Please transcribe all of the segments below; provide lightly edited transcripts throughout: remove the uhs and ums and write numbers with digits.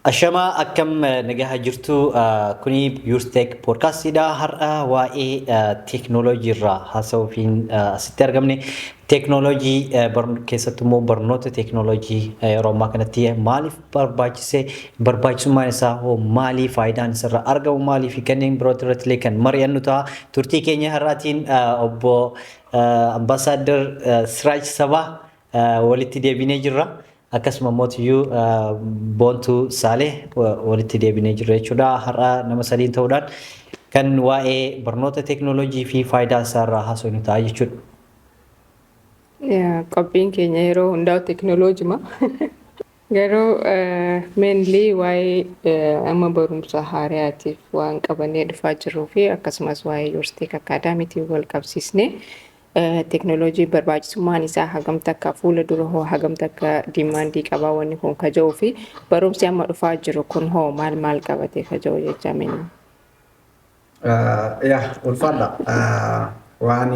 Ashamaa, akkam nagaa jirtu? Kuni YoursTech podcastiidha. Har'a waa'ee teeknooloojii irraa haasa'uufiin asitti argamne. Teeknooloojii keessattuu immoo barnoota teeknooloojii yeroo ammaa kanatti maaliif barbaachise, barbaachisummaan isaa hoo maali, faayidaan isarraa argamu maalii fi kanneen biroo irratti illee kan mari'annu ta'a. Turtii keenya har'aatiin obbo Ambaasaadder Siraaj Sabaa walitti deebinee jirra. Akkasuma mootiyyuu Boontuu Saalee walitti deebinee jirra jechuudha. Har'a nama sadiin ta'uudhaan kan waa'ee barnoota teeknooloojii fi faayidaa isaa irraa haasofnu ta'a jechuudha. Qophiin keenya yeroo hundaa'u teeknooloojima. Garuu mainly waa'ee amma barumsa haaraatiif waan qabannee dhufaa jirruu fi akkasumas waa'ee YoursTech Academytiin wal qabsiisnee teeknooloojii barbaachisummaan isaa hagam takka, fuula dura hoo hagam takka demandii qabaa wanni kun ka jedhuu fi barumsi amma dhufaa jiru kun hoo maal maal qabate ka jedhu jecha minna. Yaa, ulfaadha. Waan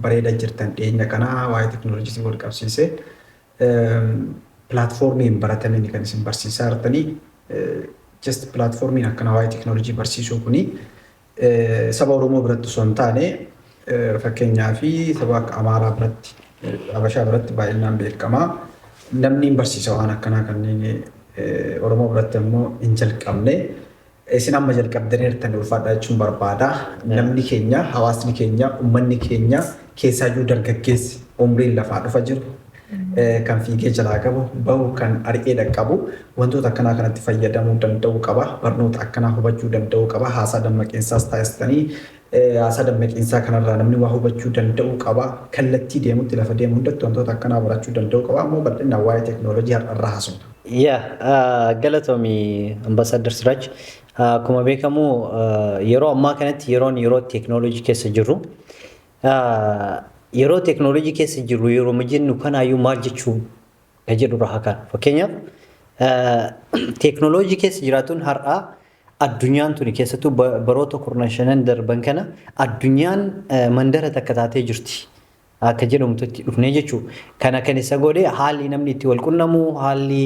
bareeda jirtan dhiyeenya kana waa'ee teeknooloojii wal qabsiisee platformii hin baratamiin kan isin barsiisaa jirtanii. Just platformiin akkana waa'ee teeknooloojii barsiisuu kuni saba Oromoo biratti osoo hin taane, fakkeenyaa fi saba akka Amaaraa biratti, Habashaa biratti baay'inaan beekamaa. Namni hin barsiisa waan akkanaa kanneen, Oromoo biratti ammoo hin jalqabne. Isin amma jalqabdaniirtan, ulfaadhaa jechuun barbaada. Namni keenya, hawaasni keenya, uummanni keenya, keessaayyuu dargaggeessi umriin lafaa dhufa jiru, kan fiigee jalaa qabu, bahu, kan ari'ee dhaqqabu, wantoota akkanaa kanatti fayyadamuu danda'uu qaba. Barnoota akkanaa hubachuu danda'uu qaba. Haasaa dammaqiinsaas taasisanii haasaa dammaqiinsaa kanarraa namni waa hubachuu danda'uu qaba. Kallattii deemutti, lafa deemu hundatti wantoota akkanaa barachuu danda'uu qaba. Ammoo bal'inaan waa'ee teeknooloojii har'arraa haasofna. Yaa, galatoomi Ambaasaadder Siraaj. Akkuma beekamu yeroo ammaa kanatti yeroon yeroo teeknooloojii keessa jirru. Yeroo teeknooloojii keessa jirru yeroo jennu kanaayyuu maal jechuu ka jedhurra haa kaanu. Fakkeenyaaf, teeknooloojii keessa jiraatuun har'aa addunyaan tuni, keessattuu baroota 15 darban kana, addunyaan mandara takka taatee jirti akka jedhamutti dhufnee jechuudha. Kana kan isa godhe haalli namni itti wal qunnamu, haalli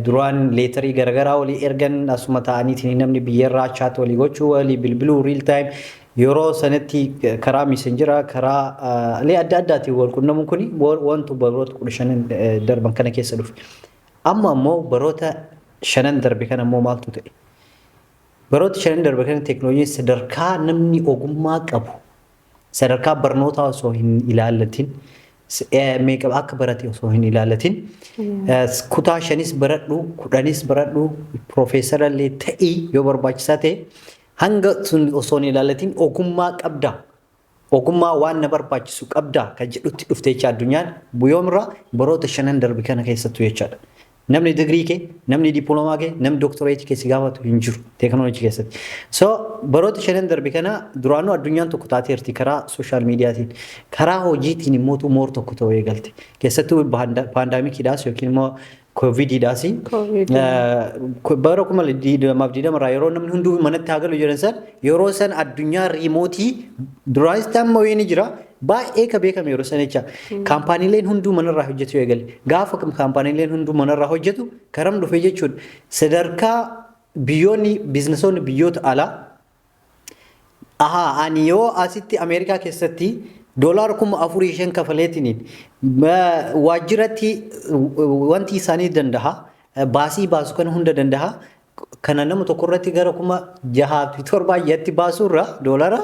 duraan letterii garaagaraa walii ergan, asuma ta'aniitiin namni biyyarraa chat walii gochuu, walii bilbiluu, real time yeroo sanatti karaa messengera, karaa adda addaatiin wal qunnamuun kuni wantu baroota 15 darban kana keessa dhufe. Amma ammoo baroota 5 darbe kana ammoo maaltu ta'e? Baroota 5 darbe kana teeknooloojiin sadarkaa namni ogummaa qabu, sadarkaa barnootaa osoo hin ilaallatin, meeqa akka barate osoo hin ilaallatin, kutaa shanis baradhu, 10s baradhu, piroofeesara illee ta'ii yoo barbaachisaa ta'e, hanga sun osoo hin ilaallatin ogummaa qabda. Ogummaa waan na barbaachisu qabda kan jedhutti dhufte jecha addunyaan yoomirraa baroota 5 darbe kana keessattuu jechaadha. Namni digirii kee, namni diipiloomaa kee, namni dooktoreetii kee si gaafatu hin jiru teeknooloojii keessatti. So baroota 5 darbe kana duraanuu addunyaan tokko taateerti karaa social mediaatiin. Karaa hojiitiin immoo more tokko ta'uu eegalte. Keessattuu pandemiciidhaas yookiin immoo COVIDiidhaas. Bara 2020 irraa yeroo namni hunduu manatti haa galu jedhan san, yeroo san addunyaa remote duraanis amma wayii ni jira, baay'ee ka beekame yeroo san jecha. Kaampaaniileen hunduu manarraa hojjetu eegale. Gaafa kaampaaniileen hunduu manarraa hojjetu karam dhufe jechuudha. Sadarkaa biyyoonni, businessoonni biyyoota alaa, ahaa, ani yoo asitti Ameerikaa keessatti doolaara 4,500 kafaleetiniin waajjiratti wanti isaanii danda'a, baasii baasu kana hunda danda'a, kana nama tokko irratti gara 6,700 jatti baasuurra doolara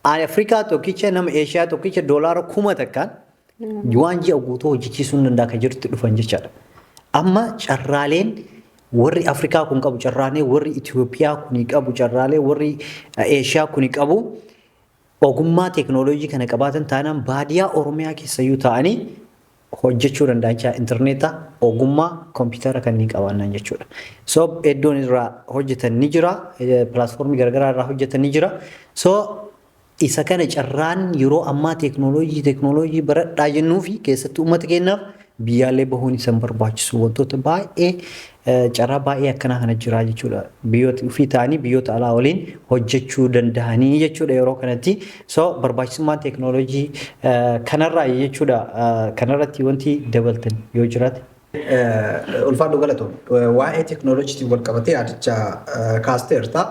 Afrikaa tokkicha, nama Eeshiyaa tokkicha doolaara 1,000n waan ji'a guutuu hojjechiisuu hin danda'a kan jirutti dhufan jechaadha. Amma carraaleen warri Afrikaa kun qabu, carraalee warri Itoophiyaa kun qabu, carraalee warri Eeshiyaa kun qabu, ogummaa teeknooloojii kana qabaatan taanaan baadiyyaa Oromiyaa keessayyuu ta'anii hojjechuu danda'an jecha, intarneeta, ogummaa kompiitara kanneen qabaannan jechuudha. So iddoon irraa hojjetan ni jira, platformii garaagaraa irraa hojjetan ni jira. So isa kana carraan yeroo ammaa teeknooloojii baradhaa jennuu fi keessattuu uummata keenyaaf biyyaallee bahuun isan barbaachisu, wantoota baay'ee, carraa baay'ee akkanaa kana jira jechuudha. Biyyoota ofii ta'anii biyyoota alaa waliin hojjechuu danda'anii jechuudha yeroo kanatti. So barbaachisummaan teeknooloojii kanarraa jechuudha. Kanarratti wanti dabaltan yoo jiraate. Ulfaadhu, galatoom. Waa'ee teeknooloojiitiin wal qabatee yaadicha kaasteerta.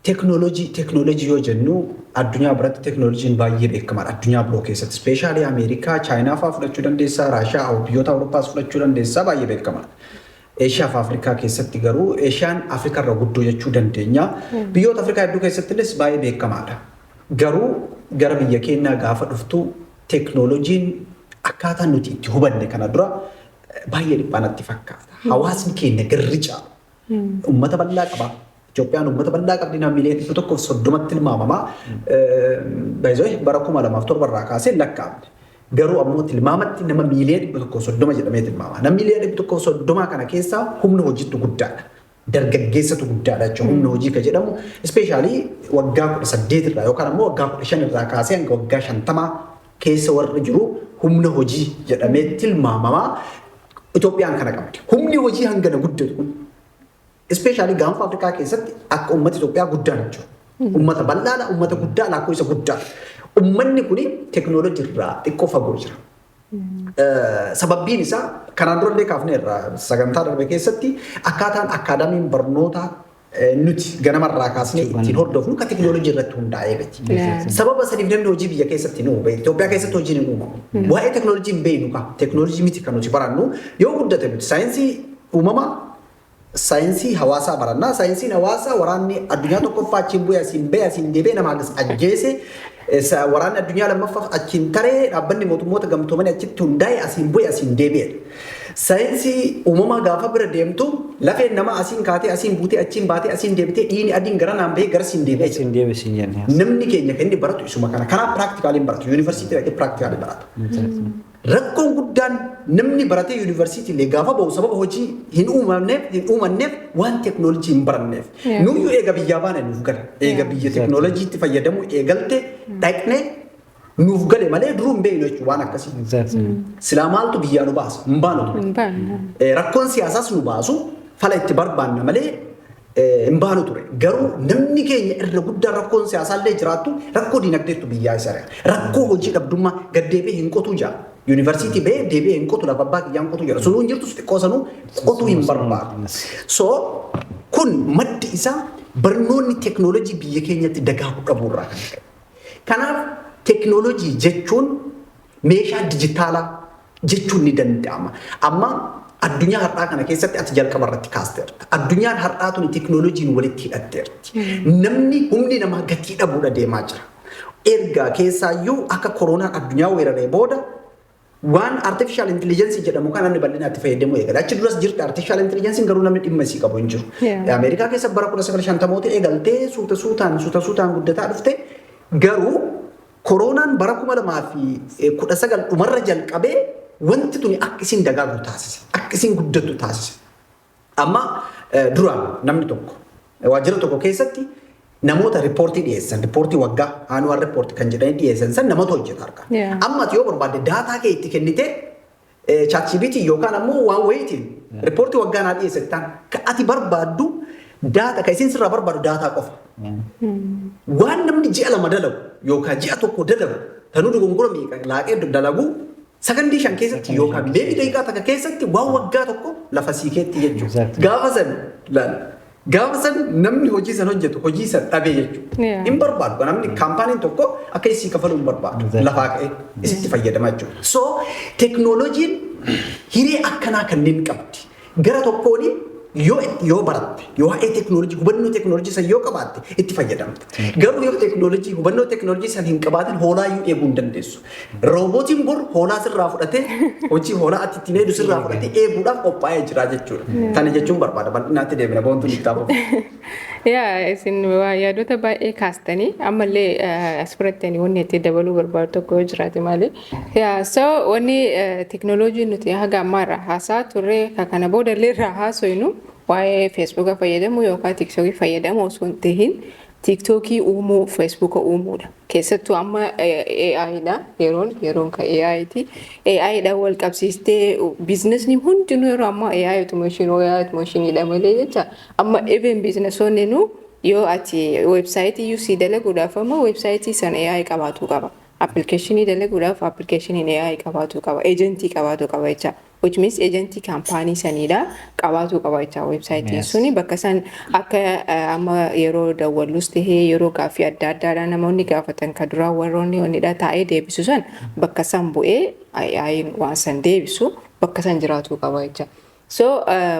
Teeknooloojii yoo jennu, addunyaa biratti teeknooloojiin baay'ee beekamaadha. Addunyaa biroo keessatti, especially Ameerikaa, Chaayinaa fa'aa fudhachuu dandeessaa, Raashiyaa, biyyoota Awurooppaas fudhachuu dandeessaa, baay'ee beekamaadha. Eeshiyaa fi Afrikaa keessatti garuu, Eeshiyaan Afrikaa irra guddoo jechuu dandeenya. Biyyoota Afrikaa hedduu keessattis baay'ee beekamaadha. Garuu gara biyya keenyaa gaafa dhuftu, teeknooloojiin akkaataa nuti itti hubanne kana dura baay'ee dhiphaa natti fakkaata. Hawaasni keenya garri caalu uummata bal'aa qaba. Itoophiyaan uummata bal'aa qabdi, nama miliyoona 130tti tilmaamama. Baay'ee bara 2007 irraa kaasee lakkaa'amne. Garuu ammoo tilmaamatti nama miliyoona 130 jedhamee tilmaama. Nama miliyoona 130 kana keessaa humna hojiitu guddaadha. Dargaggeessatu guddaadha jechuudha. Humna hojii kan jedhamu especially waggaa 18 irraa yookaan ammoo waggaa 15 irraa kaasee hanga waggaa 50 keessa warri jiru humna hojii jedhamee tilmaamama. Itoophiyaan kana qabdi. Humni hojii hangana guddatu kun especially gaanfa Afrikaa keessatti akka uummata Itoophiyaa guddaan jiru. Uummata bal'aadha, uummata guddaa, lakkoofsa guddaa. Uummanni kuni teeknooloojii irraa xiqqoo fagoo jira. Sababbiin isaa kanaan durallee kaafneerra sagantaa darbe keessatti, akkaataan akkaadaamiin barnoota nuti ganamarraa kaasnee ittiin hordofnu kan teeknooloojii irratti hundaa'ee miti. Sababa saniif namni hojii biyya keessatti hin uumu. Itoophiyaa keessatti hojiin hin uumamu. Waa'ee teeknooloojii hin beeknu kaa. Teeknooloojii miti kan nuti barannu. Yoo guddate nuti saayinsii uumamaa, saayinsii hawaasaa barannaa. Saayinsiin hawaasaa waraanni addunyaa tokkoffaa achiin bu'ee, asiin ba'e, asiin deebi'ee nama akkas ajjeese, waraanni addunyaa lammaffaa achiin taree, dhaabbanni mootummoota gamtoomanii achitti hundaa'e, asiin bu'e, asiin deebi'e. Saayinsii uumamaa gaafa bira deemtu, lafeen namaa asiin kaatee, asiin buutee, achiin baatee, asiin deebitee, dhiigni adiin gara naan bahee gara siin deebi'e. Asiin deebisiin jennee. Namni keenya kan inni baratu isuma kana. Karaa practicaliin baratu. Yuunivarsiitii dhaqee practicaliin baratu. Rakkoon guddaan, namni baratee yuunivarsiitii illee gaafa bahu, sababa hojii hin uumamneef waan teeknooloojii hin baranneef. Nuyyuu eega biyyaa baane nuuf gala. Eega biyya teeknooloojiitti fayyadamuu eegalte dhaqnee nuuf gale malee duruu hin beeknu jechuudha waan akkasii. Silaa maaltu biyyaa nu baasa? Hin baanu ture. Hin baanu. Rakkoon siyaasaas nu baasu fala itti barbaanna malee hin baanu ture. Garuu namni keenya irra guddaan, rakkoon siyaasaa illee jiraattu, rakkoo dinagdeettu biyyaa isa ari'a. Rakkoo hojii dhabdummaa gaddeebi'ee hin qotuu jira. Yuunivarsiitii ba'ee deebi'ee hin qotu, lafa abbaa kiyyaan qotu jira. Sunuu hin jirtus, xiqqoo sanuu qotuu hin barbaadu. So kun maddi isaa barnoonni teeknooloojii biyya keenyatti dagaaguu dhabuurraa kan ka'e. Kanaaf teeknooloojii jechuun meeshaa dijitaalaa jechuun ni danda'ama. Amma addunyaa har'aa kana keessatti ati jalqaba irratti kaasteerta. Addunyaan har'aa tuni teeknooloojiin walitti hidhatteerti. Namni humni namaa gatii dhabuudha deemaa jira. Erga keessaayyuu akka koronaan addunyaa weeraree booda waan artificial intelligence jedhamu kan namni bal'inaan itti fayyadamuu eegale. Achi duras jirti artificial intelligence, garuu namni dhimma isii qabu hin jiru. Ameerikaa keessa bara 1950moota eegaltee suuta suutaan suuta suutaan guddataa dhufte, garuu koronaan bara 2019 dhumarra jalqabee wanti tuni akka isin dagaagu taasise, akka isin guddattu taasise. Amma duraan namni tokko waajjira tokko keessatti namoota riippoortii dhiyeessan, riippoortii waggaa, annual report kan jedhanii dhiyeessan san namatu hojjeta harka. Amma ati yoo barbaadde data kee itti kennitee, ChatGPT yookaan ammoo waan wayiitiin riippoortii waggaa naa dhiyeessettaan, ka ati barbaaddu data, ka isin sirraa barbaadu data qofa. Waan namni ji'a 2 dalagu yookaan ji'a 1 dalagu, tanuu dogongora meeqa laaqee dalagu, sakandii 5 keessatti yookaan maybe daqiiqaa 1 keessatti waan waggaa tokko lafa siikeetti jechuudha. Gaafa san laal. Gaafa san namni hojii san hojjetu hojii san dhabee jechuudha. Hin barbaadu. Namni kaampaaniin tokko akka isii kafaluu hin barbaadu. Lafaa ka'ee isitti fayyadama jechuudha. So teeknooloojiin hiree akkanaa kanneen qabdi. Gara tokkoon yoo baratte, yoo waa'ee teeknooloojii hubannoo teeknooloojii san yoo qabaatte, itti fayyadamta. Garuu yoo teeknooloojii hubannoo teeknooloojii san hin qabaatin, hoolaa iyyuu eeguu hin dandeessu. Roobootiin bor hoolaa sirraa fudhatee, hojii hoolaa ati ittiin eegdu sirraa fudhatee eeguudhaaf qophaa'ee jira jechuudha. Tana jechuun barbaada, bal'inaatti deemina, boontuun itti hafuuf. Yaa, isin waa yaadota baay'ee kaastanii, ammallee as biratti ani wanni itti dabaluu barbaadu tokko yoo jiraate maali. Yaa, so wanni teeknooloojii nuti haga ammaa irraa haasaa turre, ka kana booda illee irraa haasoynu, waa'ee Feesbuuka fayyadamuu yookaan Tiiktookii fayyadamuu osoo hin tahin, Tiiktookii uumuu, Feesbuuka uumuudha. Keessattuu amma AI dha, yeroon kan AI ti. AI dhaan wal qabsiistee businessni hundinuu yeroo ammaa AI automation, AI automationiidha malee jecha. Amma even businessoonni nu yoo ati websiteii iyyuu sii dalaguudhaaf, amma websiteii sana AI qabaatuu qaba. Applicationii dalaguudhaaf applicationiin AI qabaatu qaba. Agentii qabaatu qaba jecha. Which means agentii kaampaanii saniidha qabaatu qaba jecha websiteiin suni bakka san akka amma yeroo dawwallus tahee, yeroo gaaffii adda addaadhaa namoonni gaafatan, ka duraa warroonni onnidha taa'ee deebisu san bakka san bu'ee AI'n waan san deebisu bakka san jiraatu qaba jecha. So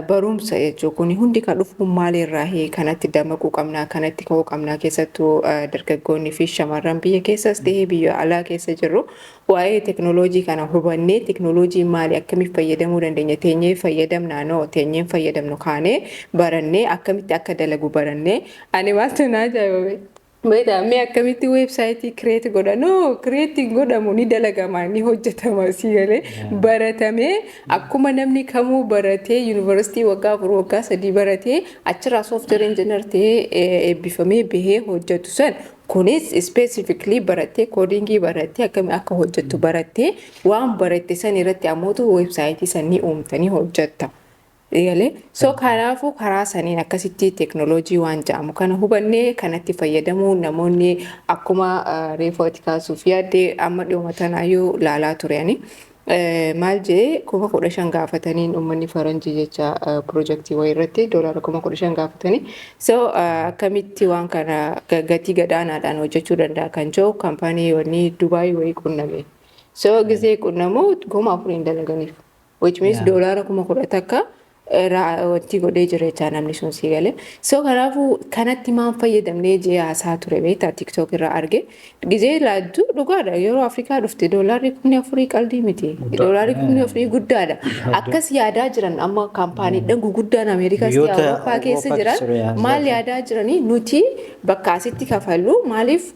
barumsa jechuun kun hundi kan dhufu maalirraa kanatti dammaquu qabnaa, kanatti ka'uu qabnaa. Keessattuu dargaggoonni fi shamarran biyya keessas ta'ee biyya alaa keessa jirru waa'ee teknooloojii kana hubannee, teknooloojii maali, akkamitti fayyadamuu dandeenya, teenyee fayyadamnaa noo teenyeen fayyadamnu kaanee barannee, akkamitti akka dalagu barannee. Ani maaltu na ajaa'iba beektaa? Mee akkamitti websiteii create godha? No, create godhamu, ni dalagama, ni hojjetama. Si galee baratamee akkuma namni kamuu baratee yuunivarsiitii waggaa 4, waggaa 3 baratee achirraa software engineer ta'ee eebbifamee bahee hojjetu san, kunis specifically barattee, codingii barattee, akkami akka hojjettu barattee, waan baratte san irratti ammootu websiteii san ni uumtanii hojjetta. Eegalee, so kanaafuu karaa saniin akkasitti teeknooloojii waan jedhamu kana hubannee kanatti fayyadamuu namoonni akkuma reefu ati kaasuuf yaadde amma dhiyooma tanaayyuu laalaa turani. Maal jee, 15,000 gaafataniin uummanni faranjii jecha piroojeektii wayii irratti doolaara 15,000 gaafatanii. So akkamitti waan kana gatii gadaanaadhaan hojjechuu danda'a kan jiru kaampaanii wanni Dubaayii wayii qunname. So gizee qunnamu 4,000 dalaganiif. Which means doolaara 11,000 wanti godhee jira jechaa namni sun, si galee. So kanaafuu kanatti maan fayyadamnee jee haasaa ture beektaa, TikTok irraa arge. Gizee laaddu dhugaadha, yeroo Afrikaa dhufte doolaarri 4,000 qaldii miti. Doolaarri 4,000 guddaadha. Akkas yaadaa jiran amma kaampaaniidhaan guguddaan Ameerikaas ta'e Biyyoota Awurooppaa keessa Awurooppaa jiran keessa jiran maal yaadaa jiranii, nuti bakka asitti kafallu maaliif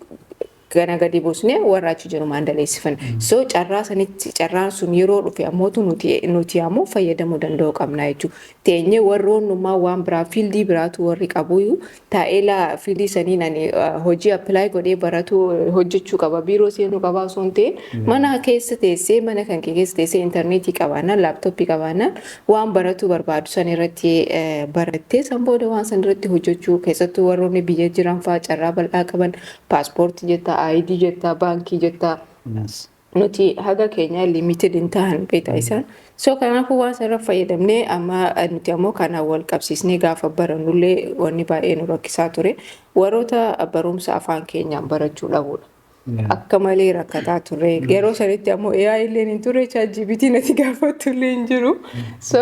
gana gadi buusnee warra achi jiru maandaleessifan. So carraa sanitti, carraan sun yeroo dhufe ammootu nuti ammoo fayyadamuu danda'uu qabna jechuudha. Teenyee warroonnummaa waan biraa fieldii biraatu warri qabuyyuu taa'ee laa fieldii saniin ani hojii apply godhee baratu hojjechuu qaba, biiroo seenuu qaba osoo hin ta'in, mana keessa teessee, mana kan kee keessa teessee, intarneetii qabaannaan, laaptooppii qabaannaan, waan baratuu barbaadu san irratti barattee san booda waan san irratti hojjechuu. Keessattuu warroonni biyya jiran fa'aa carraa bal'aa qaban, paaspoortii jettaa, ID jettaa, baankii jettaa, nuti haga keenya limited hin ta'an beektaa isaan. So kanaafuu waan sanarra fayyadamnee amma nuti ammoo kanaan wal qabsiisnee gaafa barannullee wanni baay'ee nu rakkisaa ture warroota barumsa afaan keenyaan barachuu dhabuudha. Akka malee rakkataa turre. Yeroo sanitti ammoo AI illee hin turre, ChatGPT natti gaafattu illee hin jiru. So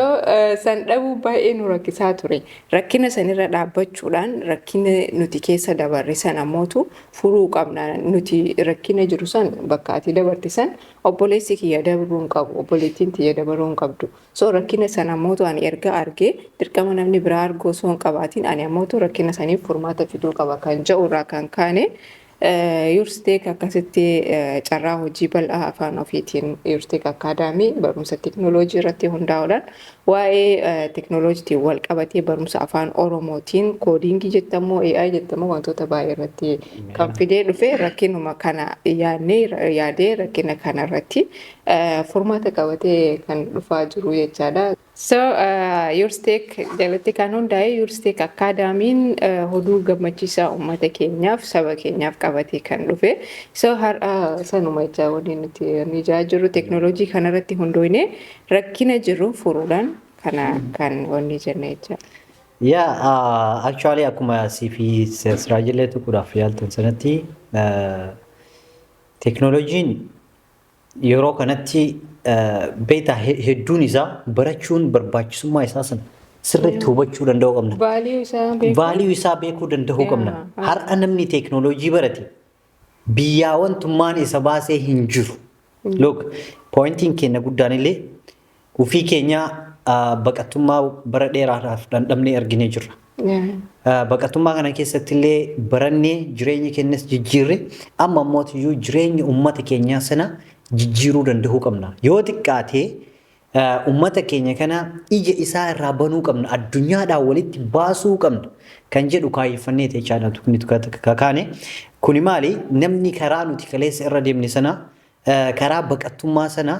san dhabuu baay'ee nu rakkisaa ture. Rakkina sanirra dhaabbachuudhaan rakkina nuti keessa dabarre san ammootu furuu qabna. Nuti rakkina jiru san bakka ati dabarte san obboleessi kiyya dabruu hin qabu, obboleettiin tiyya dabaruu hin qabdu. So rakkina sana ammootu ani erga argee dirqama namni biraa arguu osoo hin qabaatiin ani ammootu rakkina saniif furmaata fiduu qaba kan jedhu irraa kan kaane YoursTech akkasitti carraa hojii bal'aa afaan ofiitiin YoursTech Academy barumsa teeknooloojii irratti hundaa'uudhaan waa'ee teeknooloojiitiin wal qabatee barumsa afaan Oromootiin codingii jettamoo, AI jettamoo, wantoota baay'ee irratti kan fidee dhufe rakkinuma kana yaadnee yaadee rakkina kana irratti furmaata qabatee kan dhufaa jiru jechaadha. So YoursTech jalatti kan hundaa'e YoursTech Academyn oduu gammachiisaa uummata keenyaaf, saba keenyaaf qabatee kan dhufe. So har'a sanuma jecha waliin nuti ijaa jirru teeknooloojii kanarratti hundoofne rakkina jiru furuudhaan kana kan wanni jenne jecha. Yaa, actually akkuma sii fi Siraajillee tuquudhaaf yaaltan sanatti, teeknooloojiin yeroo kanatti beektaa hedduun isaa barachuun barbaachisummaa isaa sana sirriitti hubachuu danda'uu qabna. Value isaa beekuu. Value isaa beekuu danda'uu qabna. Har'a namni teeknooloojii barate biyyaa wantummaan isa baasee hin jiru. Look, pointiin keenya guddaan illee ofii keenya baqattummaa bara dheeraadhaaf dhandhamnee arginee jirra. Baqattummaa kana keessatti illee barannee jireenya keenyas jijjiirre, amma ammoo jireenya uummata keenyaa sana jijjiiruu danda'uu qabna. Yoo xiqqaatee uummata keenya kana ija isaa irraa banuu qabna, addunyaadhaan walitti baasuu qabna kan jedhu kaayyeffannee jechaadha nuti kakaane. Kuni maali? Namni karaa nuti kaleessa irra deemne sana, karaa baqattummaa sana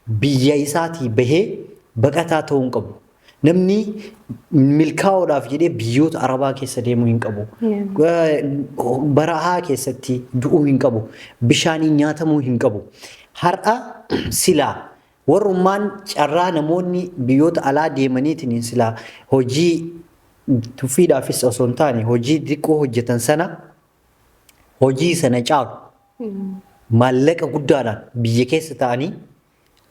biyya isaatii bahee baqataa ta'uu hin qabu. Namni milkaa'uudhaaf jedhee biyyoota Arabaa keessa deemuu hin qabu. Barahaa keessatti du'uu hin qabu. Bishaaniin nyaatamuu hin qabu. Har'a silaa warrummaan carraa namoonni biyyoota alaa deemaniitiin silaa hojii tuffiidhaafis osoo hin taane hojii xiqqoo hojjetan sana, hojii sana caalu maallaqa guddaadhaan biyya keessa ta'anii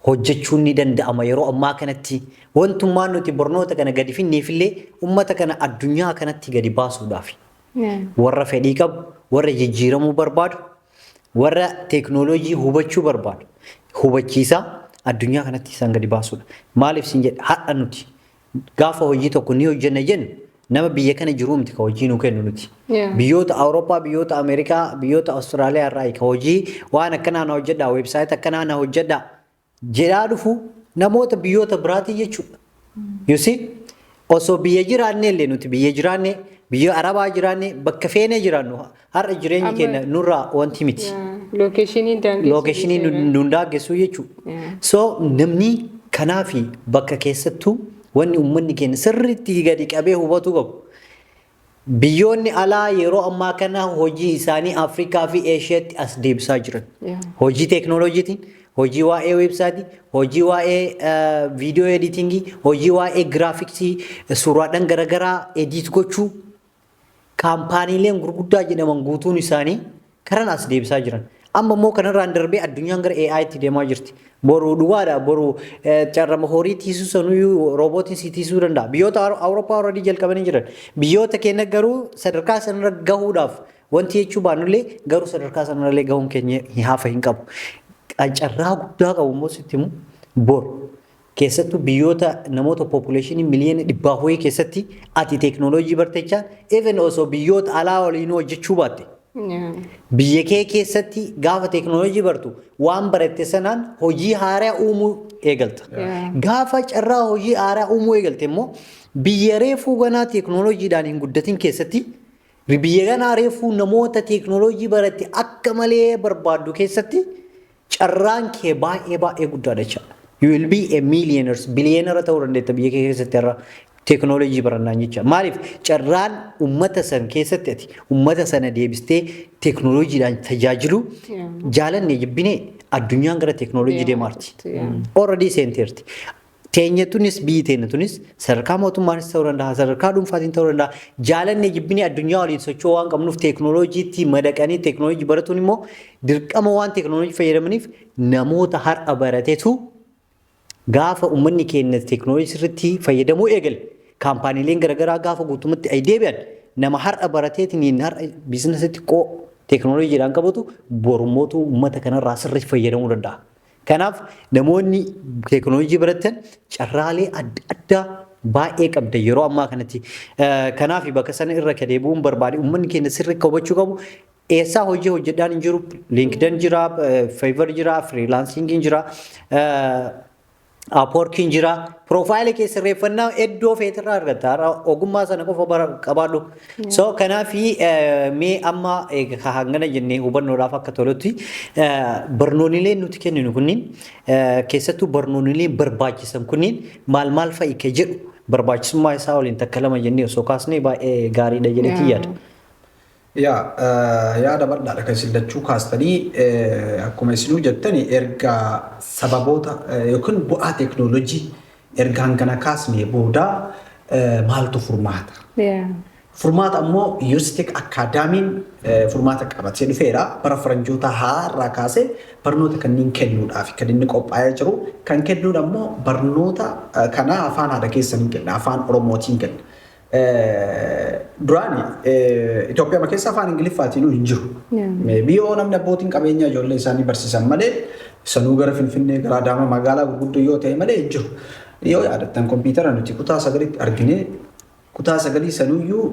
hojjechuun ni danda'ama. Yeroo ammaa kanatti wantummaan nuti barnoota kana gadi finneefillee ummata kana addunyaa kanatti gadi baasuudhaaf. Warra fedhii qabu, warra jijjiiramuu barbaadu, warra teeknooloojii hubachuu barbaadu hubachiisaa addunyaa kanatti isaan gadi baasuudha. Maaliif sin jedhe, har'a nuti gaafa hojii tokko ni hojjenna jennu nama biyya kana jiruu miti ka hojii nu kennu nuti. Biyyoota Awurooppaa, biyyoota Ameerikaa, biyyoota Awustiraaliyaa irraa ka hojii waan akkanaa na hojjedhaa, website akkanaa na hojjedhaa jedhaa dhufu namoota biyyoota biraatii jechuudha. You see? Osoo biyya jiraanne illee, nuti biyya jiraanne, biyya Arabaa jiraanne, bakka feenee jiraannu, har'a jireenyi keenya nurraa wanti miti. Locationii daangessu. Locationii nu daangessu jechuudha. So namni kanaafi bakka keessattuu wanni uummanni keenya sirriitti gadi qabee hubatu qabu. Biyyoonni alaa yeroo ammaa kana hojii isaanii Afrikaa fi Eeshiyaatti as deebisaa jiran. Hojii teeknooloojiitiin, hojii waa'ee websiteii, hojii waa'ee video editingii, hojii waa'ee graphicsii, suuraadhaan garaagaraa edit gochuu, kaampaaniileen gurguddaa jedhaman guutuun isaanii karan as deebisaa jiran. Amma immoo kanarraan darbee addunyaan gara AI'tti deemaa jirti. Boru dhugaadha, boru carrama horii tiisuu sanuyyuu roobootiin si tiisuu danda'a. Biyyoota Awurooppaa already jalqabanii jiran. Biyyoota keenya garuu sadarkaa sanarra gahuudhaaf wanti jechuu baannullee, garuu sadarkaa sanarra gahuun keenya hafa hin qabu. Carraa guddaa qabu immoo sitti himu, boru keessattuu biyyoota namoota populationii miliyoona 100 wayii keessatti ati teeknooloojii bartechaa, even osoo biyyoota alaa waliin hojjechuu baatte, biyya kee keessatti gaafa teeknooloojii bartu waan baratte sanaan hojii haaraa uumuu eegalta. Gaafa carraa hojii haaraa uumuu eegalte immoo biyya reefuu ganaa teeknooloojiidhaan hin guddatin keessatti, biyya ganaa reefuu namoota teeknooloojii baratte akka malee barbaaddu keessatti carraan kee baay'ee baay'ee guddaadha jechaadha. You will be a millionaires, billionaire ta'uu dandeetta biyya kee keessatti har'a teeknooloojii barannaan jecha. Maaliif? Carraan uummata san keessatti ati uummata sana deebistee teeknooloojiidhaan tajaajilu, jaalanne jibbinee addunyaan gara teeknooloojii deemaarti. Already seenteerti. Teenyatunis, biyyi teenyatunis sadarkaa mootummaanis ta'uu danda'a, sadarkaa dhuunfaatiin ta'uu danda'a. Jaalanne jibbinee addunyaa waliin socho'uu waan qabnuuf teeknooloojiitti madaqanii teeknooloojii baratuun immoo dirqama. Waan teeknooloojii fayyadamaniif namoota har'a baratetu gaafa uummanni keenya teeknooloojii sirriitti fayyadamuu eegale, kaampaaniileen garaagaraa gaafa guutummaatti ay deebi'an, nama har'a barateetiin har'a businessitti qoo teeknooloojiidhaan qabatu borumootu uummata kanarraa sirriitti fayyadamuu danda'a. Kanaaf namoonni teeknooloojii baratan carraalee adda addaa baay'ee qabda yeroo ammaa kanatti. Kanaaf bakka sana irra ka deebi'uun barbaade, uummanni keenya sirriitti hubachuu qabu. Eessaa hojii hojjedhaan hin jiru. LinkedIn jira, Fiverr jira, freelancingiin jira, Upworkiin jira. Profileii kee sirreeffannaa iddoo feetirraa argatta. Har'a ogummaa sana qofa bara qabaadhu. So kanaafi mee amma hangana jennee hubannoodhaaf akka tolutti, barnoonileen nuti kenninu kunniin, keessattuu barnoonileen barbaachisan kunniin maal maal fa'i ka jedhu, barbaachisummaa isaa waliin takka lama jennee osoo kaasnee baay'ee gaariidha jedheetii yaada. Yaa, yaada bal'aadha kan isin lachuu kaastanii. Akkuma isinuu jettani, erga sababoota yookiin bu'aa teeknooloojii erga hangana kaasnee booda maaltu furmaata? Furmaata ammoo Yoostek Academyn furmaata qabatee dhufeera. Bara faranjoota haaraa kaasee barnoota kanneen kennuudhaaf kan inni qophaa'ee jiru. Kan kennuun ammoo barnoota kana afaan haadha keessaniin kenna, afaan Oromootiin kenna. Duraani Itoophiyaa keessa afaan Ingiliffaatiin hin jiru. Biyyoo namni abbootiin qabeenyaa ijoollee isaanii barsiisan malee, sanuu gara Finfinnee, gara Adaamaa, magaalaa gurguddoo yoo ta'e malee hin jiru. Yoo yaadattan, kompiitara nuti kutaa sagalitti argine, kutaa sagalii sanuyyuu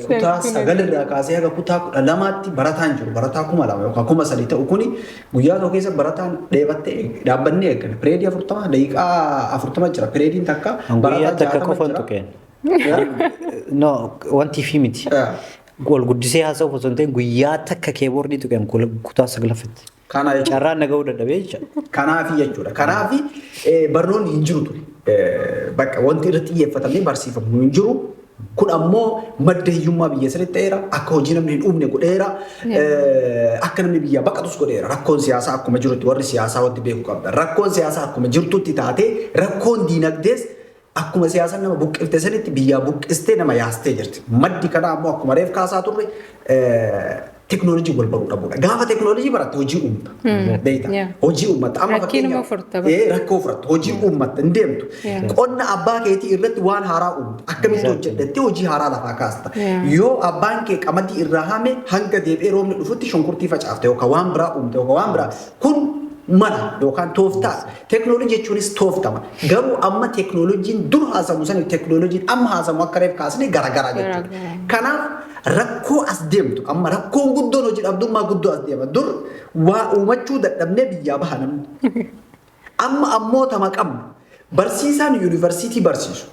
kutaa sagalirraa kaasee haga kutaa 12tti barataan jiru, barataa 2000 yookaan 3000 ta'u kuni guyyaa tokko keessa barataan dheebattee dhaabbannee eeggan. Pireedii 40, daqiiqaa 40 jira pireediin takka. Guyyaa takka qofan tuqeen. No, wanti fi miti. Wal guddisee haasa'uuf osoo hin ta'in, guyyaa takka keyboardii tuqeen kutaa saglaffatti. Kana jechuudha. Carraan na ga'uu dadhabee jecha. Kanaafi jechuudha. Kanaafi barnoonni hin jiru ture. Bakka wanti irratti xiyyeeffatamee barsiifamu hin jiru. Kun ammoo madda hiyyummaa biyya sanitti ta'eera. Akka hojii namni hin uumne godheera. Akka namni biyyaa baqatus godheera. Rakkoon siyaasaa akkuma jirutti, warri siyaasaa wanti beeku qabda. Rakkoon siyaasaa akkuma jirtutti taatee, rakkoon diinagdees akkuma siyaasaan nama buqqifte sanitti biyyaa buqqistee nama yaastee jirti. Maddi kanaa ammoo akkuma reef kaasaa turre teknoolojii wal baruu dhabuudha. Gaafa teknoolojii baratte hojii uumta. Beekta. Hojii uummatta. Amma Rakkinuma furta. Rakkoo furatta. Hojii uummatta hin deemtu. Qonna abbaa keetii irratti waan haaraa uumta. Akkamitti hojjedhattee hojii haaraa lafaa kaasta. Yoo abbaan kee qamadii irraa hame, hanga deebi'ee roobni dhufutti shunkurtii facaafte yookaan waan biraa uumte yookaan waan biraa. Kun mala yookaan tooftaa. Teknoolojii jechuunis tooftama. Garuu amma teknoolojiin dur haasamu saniif teknoolojiin amma haasamu akka reef kaasne garagaraa jechuudha. Kanaaf rakkoo as deemtu, amma rakkoon guddoon hojii dhabdummaa guddoo as deema. Dur waa uumachuu dadhabnee biyyaa baha namni. Amma ammoo tama qabnu, barsiisaan yuunivarsiitii barsiisu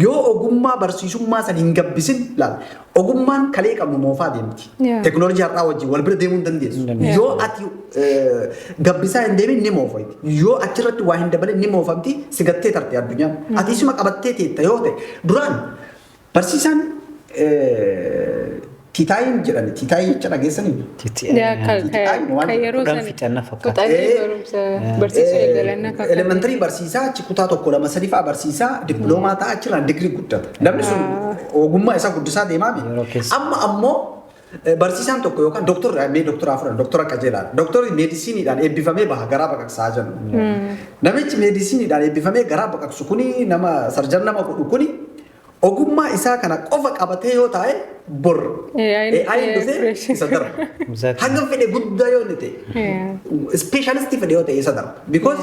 yoo ogummaa barsiisummaa san hin gabbisin, laal, ogummaan kalee qabnu moofaa deemti. Teknoolojii har'aa wajjin wal bira deemuu hin dandeessu. Yoo ati gabbisaa hin deemin ni moofayti. Yoo achirratti waa hin dabalin ni moofamti, si gattee tarte addunyaan. Ati isuma qabattee teetta yoo ta'e, duraan barsiisaan TTI'n jedhani, TTI jecha dhageessanii? Kan yeroo Kudhan san fixanna fakkaata. Fixanii barumsa barsiisuu eegalan akka Elementary barsiisaa achi kutaa tokko, lama, sadii fa'aa barsiisaa, dippiloomaa ta'a, achirraan digirii guddata. Namni sun ogummaa isaa guddisaa deemaa Yeroo keessa. Amma ammoo barsiisaan tokko yookaan doktorri, mee doktora furan, doktora Qajeelaa. Doktorri meedisiiniidhaan eebbifamee baha, garaa baqaqsaa jennu. Namichi meedisiiniidhaan eebbifamee garaa baqaqsu kuni, nama surgeon nama godhu kuni, ogummaa isaa kana qofa qabatee yoo taa'e, bor AI AI dhufee isa darba. Hanga fedhe guddaa yoo inni ta'e, specialistii fedhe yoo ta'e, isa darba. Because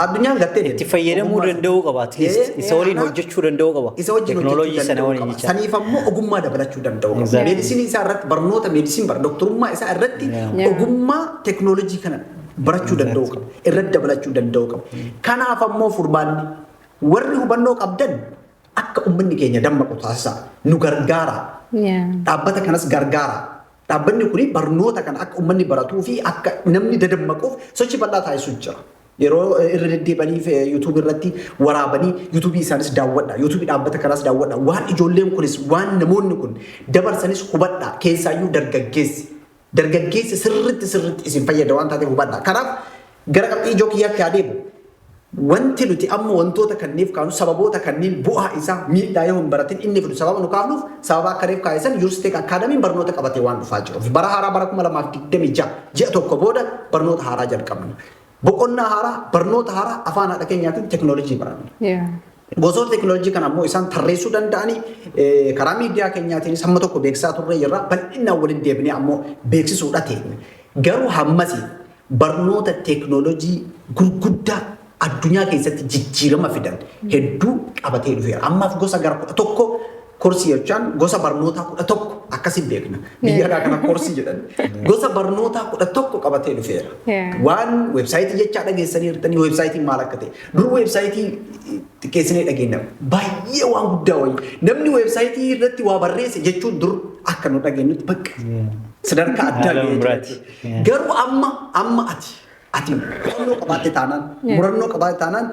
addunyaan gattee Itti fayyadamuu danda'uu qaba, at least isa waliin hojjechuu danda'uu qaba. Isa wajjin Teknooloojii hojjechuu sana danda'uu waliin qaba. jecha. Saniif ammoo ogummaa dabalachuu danda'uu qaba. Meedisinii isaa irratti, barnoota medicine bara doktorummaa isaa irratti ogummaa teknoolojii kana barachuu danda'uu qaba. Irratti dabalachuu danda'uu qaba. Kanaaf ammoo furmaanni, warri hubannoo qabdan akka uummanni keenya dammaqu taasisaa. Nu gargaara. Dhaabbata kanas gargaara. Dhaabbanni kuni barnoota kana akka uummanni baratuu fi akka namni dadammaquuf sochii bal'aa taasisuu jira. Yeroo irra deddeebi'anii yuutuubii irratti waraabanii, yuutuubii isaanis daawwadha. Yuutuubii dhaabbata kanaas daawwadha. Waan ijoolleen kunis, waan namoonni kun dabarsanis hubadha. Keessaayyuu dargaggeessi. Dargaggeessi sirritti sirritti isin fayyada waan taateef hubadha. Kanaaf gara qabxii ijoo kiyyaatti haa deemu. Wanti nuti amma wantoota kanneef kaanu, sababoota kanneen, bu'aa isaa, miidhaa yoo hin baratin inni fidu, sababa nu kaafnuuf, sababa akka reef kaa'isan Yursiteek Akaadamiin barnoota qabatee waan dhufaa jiruuf. Bara haaraa, bara 2026, ji'a tokko booda barnoota haaraa jalqabna. Boqonnaa haaraa, barnoota haaraa, afaan haadha keenyaatiin teknoolojii baranna. Gosoota teknoolojii kana ammoo isaan tarreessuu danda'anii karaa miidiyaa keenyaatiinis hamma tokko beeksisaa turre jirra. Bal'inaan waliin deebinee ammoo beeksisuudha teenya. Garuu hammasii barnoota teknoolojii gurguddaa addunyaa keessatti jijjiirama fidan hedduu qabatee dhufeera. Ammaaf gosa gara 11 korsii jechaan, gosa barnootaa 11 akkasiin beekna. Biyya alaa kana korsii jedhan. Gosa barnootaa 11 qabatee dhufeera. Waan weebsaayitii jechaa dhageessanii jirtanii, weebsaayitiin maal akka ta'e. Dur weebsaayitii xiqqeessinee dhageenya. Baay'ee waan guddaa wayii. Namni weebsaayitii irratti waa barreesse jechuun dur akka nu dhageenyutti bakka sadarkaa addaa Haala ga'ee jira biraati. jechuudha. Garuu amma ati murannoo qabaatte taanaan,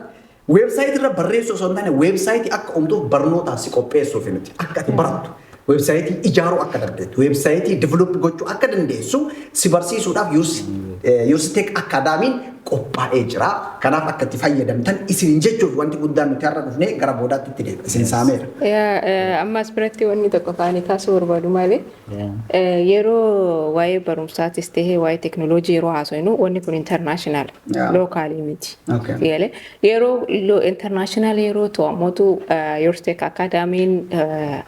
weebsaayitii irra barreessuu osoo hin taane, weebsaayitii akka uumtuuf barnootaaf si qopheessuuf miti. Akka ati barattu, weebsaayitii ijaaruu akka dandeettu, weebsaayitii develop gochuu akka dandeessu si barsiisuudhaaf Yursiteek Akaadaamiin qophaa'ee jira. Kanaaf akka itti fayyadamtan isin jechuuf wanti guddaan nuti har'a dhufnee gara boodaatti itti deema. Isin saameera. Ammas biratti wanni tokko kaanii kaasuu barbaadu maali? Yeroo waa'ee barumsaatis ta'ee waa'ee teknooloojii yeroo haasofnu, wanni kun international, localii miti. Galee yeroo international yeroo ta'u ammootu Yorstek Akaadaamiin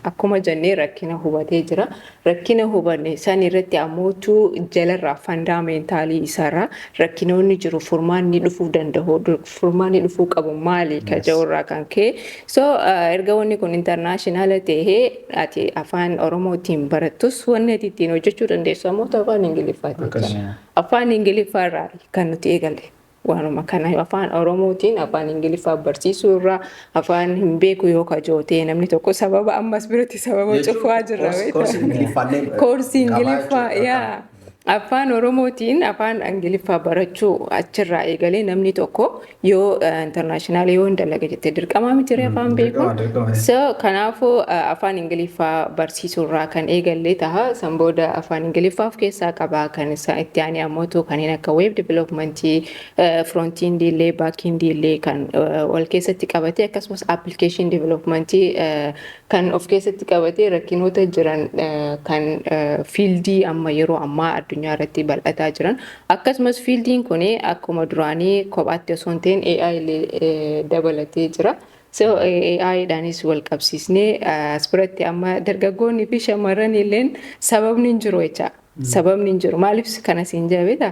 akkuma jennee rakkina hubatee jira. Rakkina hubanne san irratti ammootu jalarraa fundamentalii isaarraa rakkinoonni jiru, furmaanni dhufuu danda'u, furmaanni dhufuu qabu maali ka jedhurraa kan ka'e. So erga wanni kun international ta'ee, ati afaan Oromootiin barattus, wanni ati ittiin hojjechuu dandeessu ammoo afaan Ingiliffaati. Afaan Ingiliffaarraa kan nuti eegalle. Waanuma kana afaan Oromootiin afaan Ingiliffaa barsiisuu irraa, afaan hin beeku yoo kajootee namni tokko, sababa ammas biratti sababa cufaa jirra. Koorsii Ingiliffaallee Koorsii Ingiliffaa, yaa. Afaan Oromootiin afaan Ingiliffaa barachuu achirraa eegalee namni tokko yoo international yoo hin dalaga jette dirqamaa miti afaan beeku. So kanaafuu afaan Ingiliffaa barsiisuurraa kan eegallee taha. San booda afaan Ingiliffaa of keessaa qaba. Kan itti aanee ammoo kanneen akka web developmentii, frontendii illee, backendii illee kan wal keessatti qabatee, akkasumas application developmentii kan of keessatti qabatee, rakkinoota jiran kan fieldii amma yeroo ammaa addunyaa irratti bal'ataa jiran, akkasumas fieldiin kun akkuma duraanii kophaatti osoo hin ta'in AI illee dabalatee jira. So AI dhaanis wal qabsiisnee as biratti amma dargaggoonni fi shamarran illeen sababni hin jiru jecha. Sababni hin jiru. Maaliif kana siin jabeeta?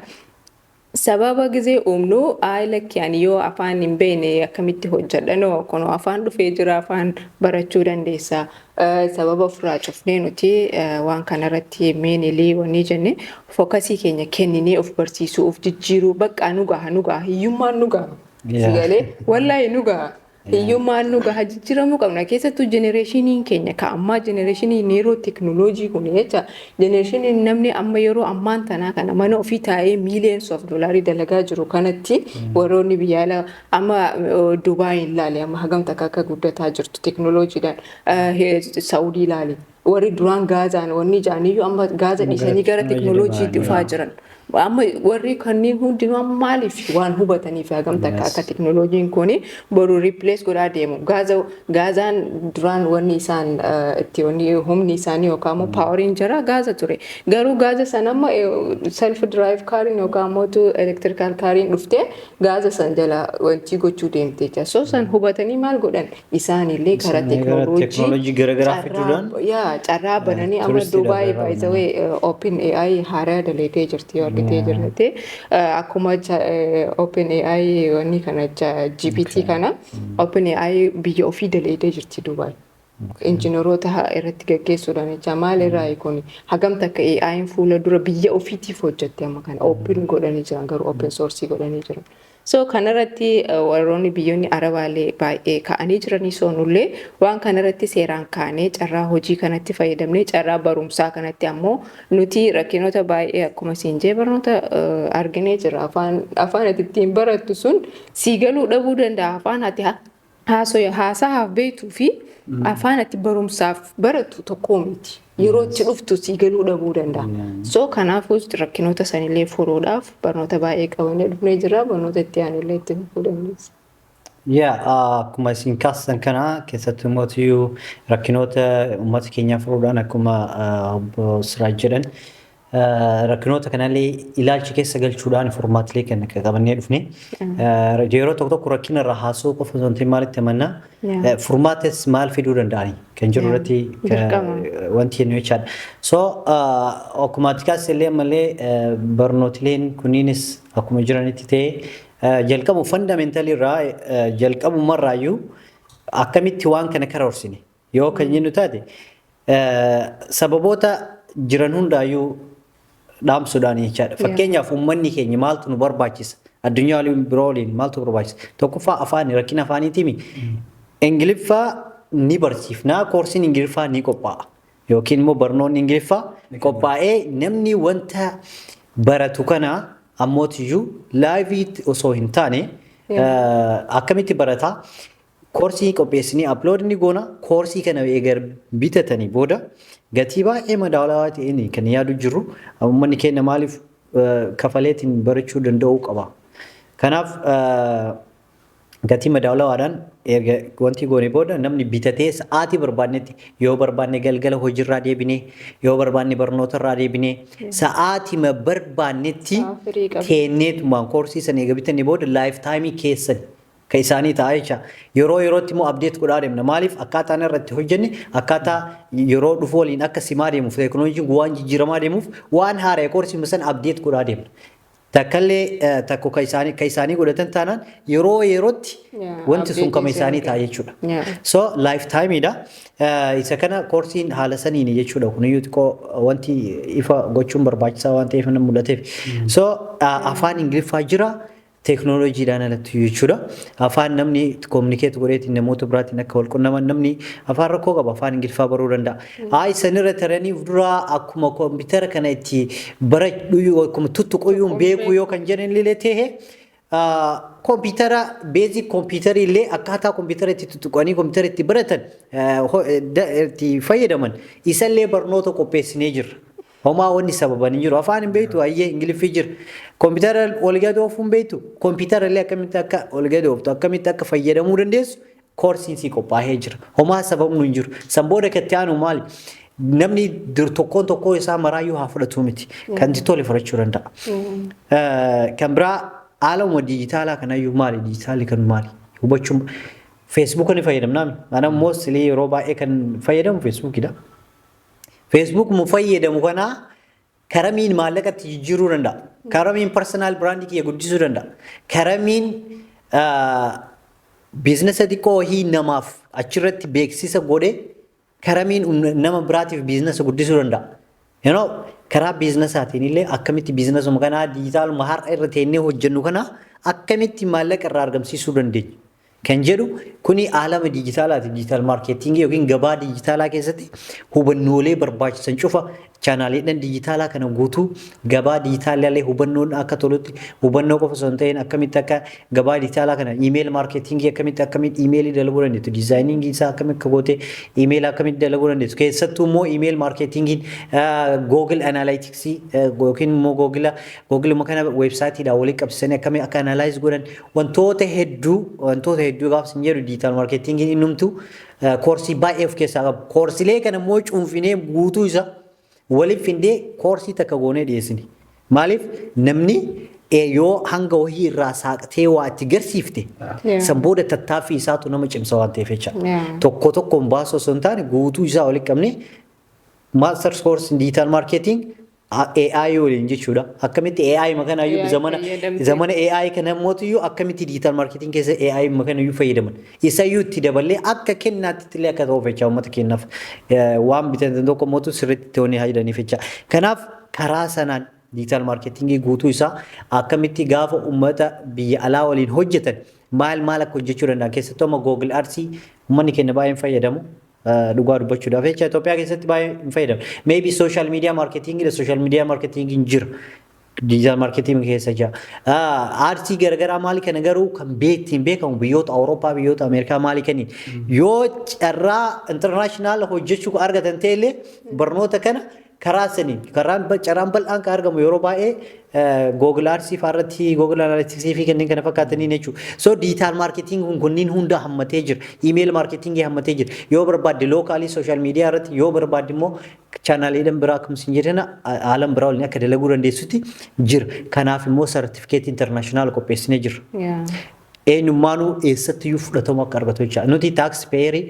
Sababa gizee uumnu ayi lakki, ani yoo afaan hin beekne akkamitti hojjedha? No, kunoo afaan dhufee jira, afaan barachuu dandeessa. Sababa ofirraa cufnee nuti waan kanarratti mainly wanni jenne focusii keenya kenninee of barsiisuu, of jijjiiruu, bakka nu gaha, nu gaha, hiyyummaan nu gaha. Sigalee wallaahi nu gaha. Hiyyummaan nu gaha, jijjiiramuu qabna. Keessattuu generationiin keenya ka ammaa, generationiin yeroo teknooloojii kun jecha, generationiin namni amma yeroo ammaan tanaa kana mana ofii taa'ee millions of dollarii dalagaa jiru kanatti, warroonni biyya alaa amma Dubaayin ilaali, amma hagam takka akka guddataa jirtu teknooloojiidhaan. Saawudii ilaali, warri duraan Gaazaan wanni jaaniyyuu amma Gaaza dhiisanii gara teknooloojii dhufaa jiran. Amma warri kanneen hundinuu amma maaliif waan hubataniif hagam takka akka teknooloojiin kun boru replace godhaa deemu. Gaazaan duraan wanni isaan itti wanni humni isaanii yookaan immoo poweriin jira Gaaza ture. Garuu Gaaza sana amma self drive cariin yookaan immoo electrical cariin dhuftee Gaaza san jala wanti gochuu deemte jecha. So san hubatanii maal godhan, isaanillee karaa teknooloojii garaagaraa fiduudhaan yaa carraa bananii amma Dubaay, by the way, Open AI haaraa dalagatee jirti yoo argitee jirte. Akkuma Open AI wanni kana GPT kana, Open AI biyya ofii dalagatee jirti Dubaay. Injiinaroota irratti gaggeessuudhaan jecha. Maal irraa kun hagam takka AI'n fuula dura biyya ofiitiif hojjette, amma kana open godhanii jiran, garuu open source godhanii jiran. So kanarratti warroonni biyyoonni Arabaallee baay'ee ka'anii jiranii, soonullee waan kanarratti seeraan kaanee carraa hojii kanatti fayyadamnee, carraa barumsaa kanatti ammoo nuti rakkinoota baay'ee akkuma siin jee barnoota arginee jira. Afaan ati ittiin barattu sun sii galuu dhabuu danda'a. Afaan ati haasahaaf beektuu fi afaan ati barumsaaf barattu tokko miti. Yeroo itti dhuftu sii galuu dhabuu danda'a. So kanaafuu rakkinoota sanillee furuudhaaf barnoota baay'ee qabannee dhufnee jira. Barnoota itti aanullee itti fufuu dandeessa. Yaa, akkuma isin kaastan kana, keessattuu mootiyyuu rakkinoota uummata keenyaa furuudhaan, akkuma obbo Siraaj jedhan, rakkinoota kanallee ilaalcha keessa galchuudhaan furmaatilee kan qabannee dhufne. Yeroo tokko tokko rakkina irraa haasa'uu qofa osoo hin ta'in, maalitti amannaa, furmaatas maal fiduu danda'ani kan jiru irratti wanti jennu jechaadha. So akkuma ati kaasite illee, ammallee barnootileen kunniinis akkuma jiranitti ta'ee, jalqabu fundamentalii irraa jalqabumarraayyuu akkamitti waan kana karoorsine yoo kan jennu taate, sababoota jiran hundaayyuu dhaamsuudhaan jechaadha. Fakkeenyaaf uummanni keenya maaltu nu barbaachisa? Addunyaa waliin biroo waliin maaltu barbaachisa? Tokkoffaa afaan, rakkina afaaniitiimi. Ingiliffaa ni barsiifnaa, koorsiin Ingiliffaa ni qophaa'a. Yookiin immoo barnoonni Ingiliffaa qophaa'ee namni wanta baratu kana ammootiyyuu liveii osoo hin taane akkamitti barataa? Koorsii qopheessinii upload ni goona. Koorsii kana eega bitatanii booda gatii baay'ee madaalawaa ta'een kan yaadu jirru, uummanni keenya maaliif kafaleetiin barachuu danda'uu qaba. Kanaaf gatii madaalawaadhaan erga wanti goone booda, namni bitatee sa'aatii barbaannetti, yoo barbaanne galgala hojiirraa deebinee, yoo barbaanne barnootarraa deebinee, sa'aatii barbaannetti teenneetumaan koorsii sana eega bitanii booda lifetimeii keessan kan isaanii ta'a jecha. Yeroo yerootti immoo update godhaa deemna. Maaliif, akkaataan irratti hojjenne akkaataa yeroo dhufu waliin akka simaa deemuuf, teekinooloojiin waan jijjiiramaa deemuuf, waan haaraa koorsii sana update godhaa deemna. Takkallee takko kan isaanii godhatan taanaan yeroo yerootti wanti sun kama isaanii ta'a jechuudha. So lifetimeiidha. Isa kana koorsiin haala saniini jechuudha. Kuniyyuu xiqqoo wanti ifa gochuun barbaachisaa waan ta'eef nama mul'ateef. So afaan Ingiliffaa jira. Teeknooloojiidhaan alatti jechuudha. Afaan namni communicate godheetiin namoota biraatiin akka wal qunnaman, namni afaan rakkoo qaba afaan Ingiliffaa baruu danda'a. Haa, isanirra taranii duraa akkuma koompitara kana itti baradhu, akkuma tuttuquyyuun beekuu yoo kan jedhan illee ta'e, koompitara basic, koompitarii illee akkaataa koompitara itti tuttuqanii koompitara itti baratan, itti fayyadaman, isallee barnoota qopheessinee jirra. Homaa wanni sababan hin jiru. Afaan hin beektu, ayyee, Ingiliffii jira. Koompitara ol gadi oofuu hin beektu. Koompitara illee akkamitti akka ol gadi ooftu, akkamitti akka fayyadamuu dandeessu koorsiin sii qophaa'ee jira. Homaa sababnu hin jiru. San booda katti aanu maali? Namni tokkoon tokkoo isaa maraayyuu haa fudhatu miti. Kan itti tole fudhachuu danda'a. Kan biraa haaluma diijitaalaa kanayyuu maali? Diijitaalli kan maali? Hubachuun Feesbuuka ni fayyadamnaa. Ana mostly yeroo baay'ee kan fayyadamu Feesbuukidha. Facebook mu fayyadamu kanaa karamiin maallaqatti jijjiiruu danda'a? Karamiin personal brandii kiyya guddisuu danda'a? Karamiin businessa xiqqoo wahii namaaf achirratti beeksisa godhee karamiin nama biraatiif businessa guddisuu danda'a? Karaa businessaatiin illee akkamitti businessuma kanaa, diijitaaluma har'a irra teennee hojjennu kanaa, akkamitti maallaqa irraa argamsiisuu dandeenya kan jedhu, kuni aalama diijitaalaati. Digital marketingii yookiin gabaa diijitaalaa keessatti hubannoolee barbaachisan cufa, channeliidhaan diijitaalaa kana guutuu, gabaa diijitaalaa hubannoon akka tolutti, hubannoo qofa osoo hin ta'in akkamitti akka gabaa diijitaalaa kana, email marketingii akkamitti emailii dalaguu dandeettu, designingii isaa akkamitti akka gootee email akkamitti dalaguu dandeettu, keessattuu immoo email marketingiin Google Analyticsii yookiin immoo Google kana websiteiidhaan walitti qabsiisanii akkamii akka analyze godhan, wantoota hedduu gaaf sin jedhu, digital marketingiin innumtu koorsii baay'ee of keessaa qabu. Koorsilee kana immoo cuunfinee guutuu isa waliif findee koorsii takka goonee dhiyeessine. Maaliif, namni yoo hanga wahii irraa saaqtee waa itti garsiifte, san booda tattaaffii isaatu nama cimsa waan ta'eef jecha. Tokko tokkoon baasuu osoo hin taane, guutuu isaa walitti qabnee masters course in digital marketing AI waliin jechuudha. Akkamitti AI makanayyuu AI zamana fayyadamte. Zamana AI kana mootiyyuu akkamitti digital marketing keessa AI makanayyuu fayyadaman. Isayyuu itti daballee akka kennaatti illee akka ta'uuf jecha, uummata keenyaaf waan bitan tokko mootu sirriitti itti hojii jedhaniif jecha. Kanaaf karaa sanaan digital marketingii guutuu isaa akkamitti gaafa uummata biyya alaa waliin hojjetan maal maal akka hojjechuu danda'an, keessattuu amma Google Ads uummanni keenya baay'een fayyadamu. Dhugaa dubbachuudhaaf jecha, Itoophiyaa keessatti baay'ee hin fayyadamu. Maybe social media marketing, social media marketing jira. Digital marketing keessa jira. Adsii garaagaraa maali kana garuu kan beektiin beekamu biyyoota Awurooppaa, biyyoota Ameerikaa maali kaniin. Yoo carraa international hojjechuu argatan ta'ellee, barnoota kana karaa saniin karaan carraan bal'aan kan argamu yeroo baay'ee Google Ads fa'aa irratti, Google Analytics fi kanneen kana fakkaataniin jechuudha. So digital marketing kun kunniin hunda hammatee jira. Email marketing hammatee jira. Yoo barbaadde localii social media irratti, yoo barbaadde immoo channeliidhaan biraa akkuma isin jedhan haalan biraa waliin akka dalaguu dandeessutti jira. Kanaaf immoo sartifikeetii international qopheessinee jira. Eenyummaanuu eessattiyyuu fudhatamu akka argatu jecha. Nuti tax payerii,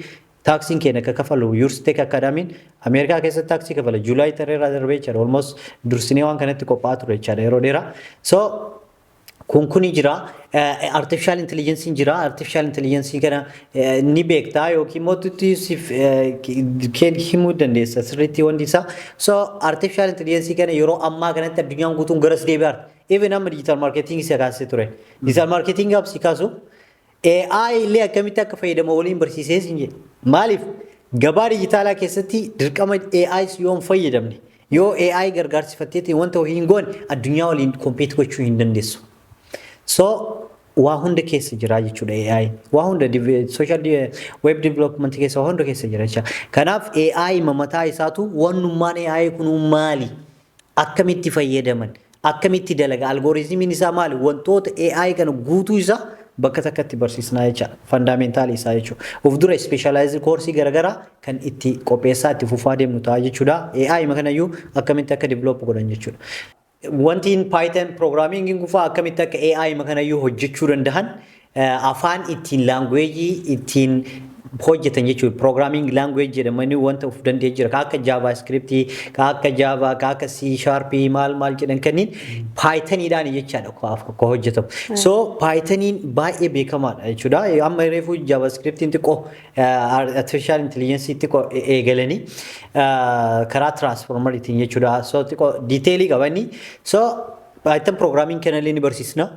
taxiin keenya akka kafalu, Yourstech Academyn Ameerikaa keessatti taxii kafala. July tareerraa darbee jechaadha. Almost dursinee waan kanatti qophaa'aa ture jechaadha yeroo dheeraa. So kun kuni jira. Artificial intelligence jira. Artificial intelligence kana ni beektaa yookiin immoo tutti siif himuu dandeessa sirriitti wanti isaa. So artificial intelligence kana yeroo ammaa kanatti addunyaan guutuun garas deebi'aara. Even amma digital marketing si kaasee ture. Digital marketing gaaf si kaasu AI illee akkamitti akka fayyadamu waliin barsiisee sin jedhe. Maaliif, gabaa dijitaalaa keessatti dirqama AI yoo hin fayyadamne, yoo AI gargaarsifatteetiin wanta wahii hin goone, addunyaa waliin compete gochuu hin dandeessu. So waa hunda keessa jira jechuudha AI. Waa hunda social web development keessa, waa hunda keessa jira jechuudha. Kanaaf AI mataa isaatu wannummaan AI kun maali? Akkamitti fayyadaman? Akkamitti dalaga? Algorithmiin isaa maali? Wantoota AI kana guutuu isaa bakka takkatti barsiisnaa jecha, fundamentalii isaa jechuudha. Of dura specialized koorsii garaagaraa kan itti qopheessaa itti fufaa deemnu ta'a jechuudha. AI kanayyuu akkamitti akka develop godhan jechuudha. Wanti Python programming kufaa akkamitti akka AI kanayyuu hojjechuu danda'an, afaan ittiin, languageii ittiin hojjetan jechuudha. Programming language jedhamanii wanta of danda'e jira. Ka akka JavaScript, ka akka Java, ka akka C#, maal maal jedhan kanneen Pythoniidhaan jechaadha ka hojjetamu. So Pythoniin baay'ee beekamaadha jechuudha. Amma reefu JavaScriptiin xiqqoo artificial intelligence xiqqoo eegalanii karaa transformeriitiin jechuudha. So xiqqoo detailii qabanii. So Python programming kanallee ni barsiisna.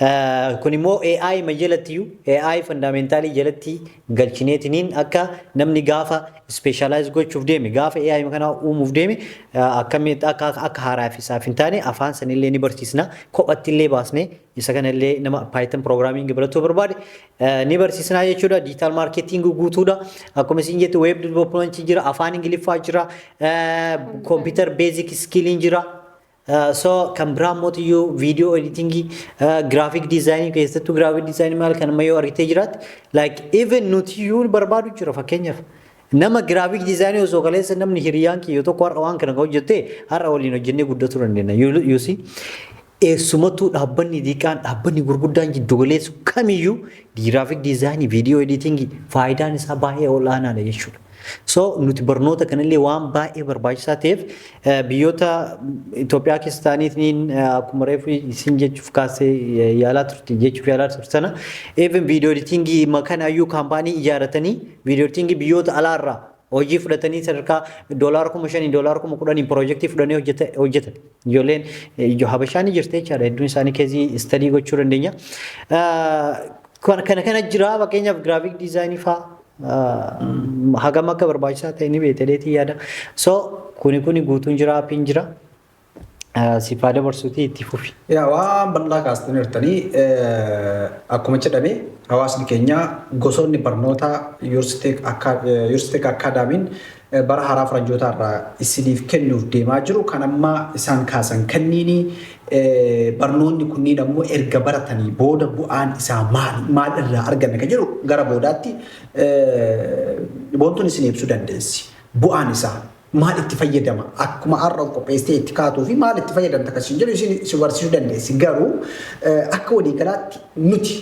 Kun immoo AI ma jalatti iyyuu AI fundamentalii jalatti galchineetiniin akka namni gaafa specialize gochuuf deeme, gaafa AI kana uumuuf deeme, akkamitti akka haaraaf isaaf hin taane afaan sanillee ni barsiisna. Kophatti illee baasnee isa kanallee nama Python programming baratuu barbaade ni barsiisna jechuudha. Digital marketing guutuudha. Akkuma isin jettu, web development jira, afaan Ingiliffaa jira, computer basic skilliin jira. So kan biraa immoo video editingii, graphic designii, keessattuu graphic designii maal kan ammayyoo argitee jiraatti, like even nuti iyyuu barbaadu jira. Fakkeenyaaf, nama graphic designii osoo kaleessa namni hiriyaan kiyya tokko har'a waan kana hojjette, har'a waliin hojjennee guddachuu dandeenya. You see, eessumattuu dhaabbanni xiqqaan, dhaabbanni gurguddaan, jiddu galeessu kamiyyuu graphic designii, video editingii faayidaan isaa baay'ee olaanaadha jechuudha. So nuti barnoota kanallee waan baay'ee barbaachisaa ta'eef biyyoota Itoophiyaa keessa ta'aniitiin, akkuma reefu isin jechuuf kaasee yaalaa turte, jechuuf yaalaa turte sana, even video editingii makanayyuu kaampaanii ijaaratanii video editingii biyyoota alaarraa hojii fudhatanii sadarkaa $5,000, $10,000 piroojeektii fudhanii hojjetan. Ijoolleen Habashaa ni jirti jechaadha. Hedduun isaanii keessi study gochuu dandeenya. Kana jira. Fakkeenyaaf, graphic designii fa'aa hagam akka barbaachisaa ta'e ni beekteetii yaada. So kuni guutuun jira, appiin jira. Siifaa dabarsuutii itti fufi. Yaa, waan bal'aa kaastanii jirtanii. Akkuma jedhame, hawaasni keenya gosoonni barnoota YoursTech Academyn bara haaraa faranjootaa irraa isiniif kennuuf deemaa jiru kan amma isaan kaasan kanniini. Barnoonni kunniin ammoo erga baratanii booda bu'aan isaa maal, maal irraa arganna kan jedhu gara boodaatti Boontuun isin ibsuu dandeessi. Bu'aan isaa maal, itti fayyadama, akkuma har'a qopheessitee itti kaatuu fi maal itti fayyadamta akkasiin jedhu isin si barsiisuu dandeessi. Garuu akka waliigalaatti nuti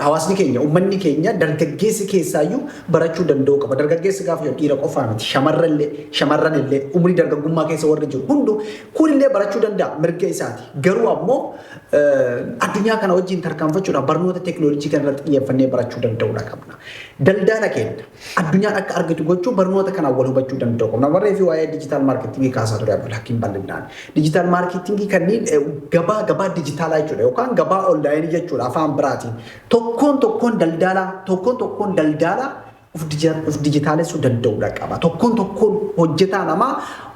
hawaasni keenya, uummanni keenya, dargaggeessi keessaayyuu barachuu danda'u qaba. Dargaggeessi gaafa jedhu dhiira qofaa miti, shamarranillee shamarranillee umurii dargaggummaa keessa warri jiru hundu kunillee barachuu danda'a, mirga isaati. Garuu ammoo addunyaa kana wajjin tarkaanfachuudhaaf barnoota teekinooloojii kana irratti xiyyeeffannee barachuu danda'uudha qabna. Daldala keenya addunyaan akka argatu gochuu barnoota kanaan wal hubachuu danda'u qabna. Warree fi waa'ee digital marketingii kaasaa ture Abdul Hakiim bal'inaan. Digital marketingii kanneen gabaa dijitaalaa jechuudha yookaan gabaa onlineii jechuudha afaan biraatiin. Tokkoon tokkoon daldalaa of dijitaalessuu danda'uudha qaba. Tokkoon tokkoon hojjetaa namaa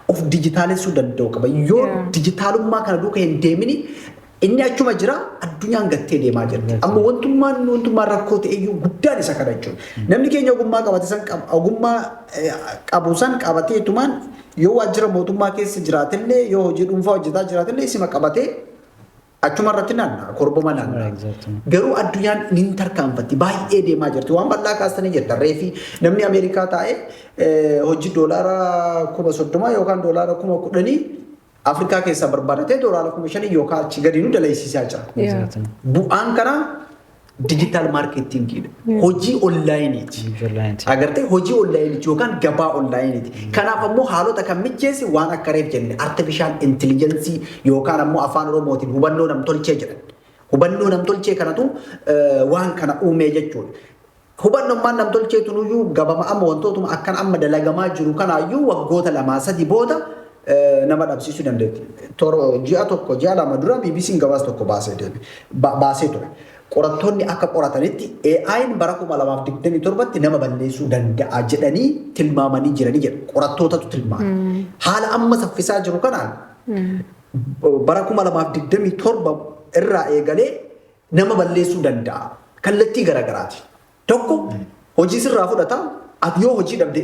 of dijitaalessuu danda'u qaba. Yoo dijitaalummaa kana duuka hin deemini, inni achuma jira, addunyaan gattee deemaa jirti. Amma wantummaan rakkoo ta'e iyyuu guddaan isa kana jechuudha. Namni keenya ogummaa qabate san, ogummaa qabu san qabatee itumaan yoo waajjira mootummaa keessa jiraatellee, yoo hojii dhuunfaa hojjetaa jiraatellee, isima qabatee achuma irratti naanna'a, korboma naanna'a. Garuu addunyaan ni tarkaanfatti, baay'ee deemaa jirti. Waan bal'aa kaastanii jirta. Reefi namni Ameerikaa taa'ee hojii $30,000 yookaan $10,000 Afrikaa keessaa barbaadatee $5,000 yookaan achi gadi nu dalaysiisaa jira. Bu'aan kanaa digital marketingiidha. Hojii onlineiiti. Agartee, hojii onlineiiti yookaan gabaa onlineiiti. Kanaaf ammoo haalota kan mijeesse waan akka reef jenne artificial intelligence yookaan ammoo afaan Oromootiin hubannoo namtolchee jedhan. Hubannoo namtolchee kanatu waan kana uumee jechuudha. Hubannummaan namtolchee tunuyyuu gabama amma wantootuma akkan amma dalagamaa jiru kanaayyuu waggoota 2-3 booda nama dhabsiisuu dandeetti. Ji'a 1, ji'a 2 dura BBC'n gabaasa tokko baasee deeme, baasee ture. Qorattoonni akka qoratanitti AI'n bara 2027tti nama balleessuu danda'a jedhanii tilmaamanii jiranii jedha. Qorattootatu tilmaama. Haala amma saffisaa jiru kanaan bara 2027 irraa eegalee nama balleessuu danda'a. Kallattii garaagaraati. Tokko, hojii sirraa fudhata. Ati yoo hojii dhabde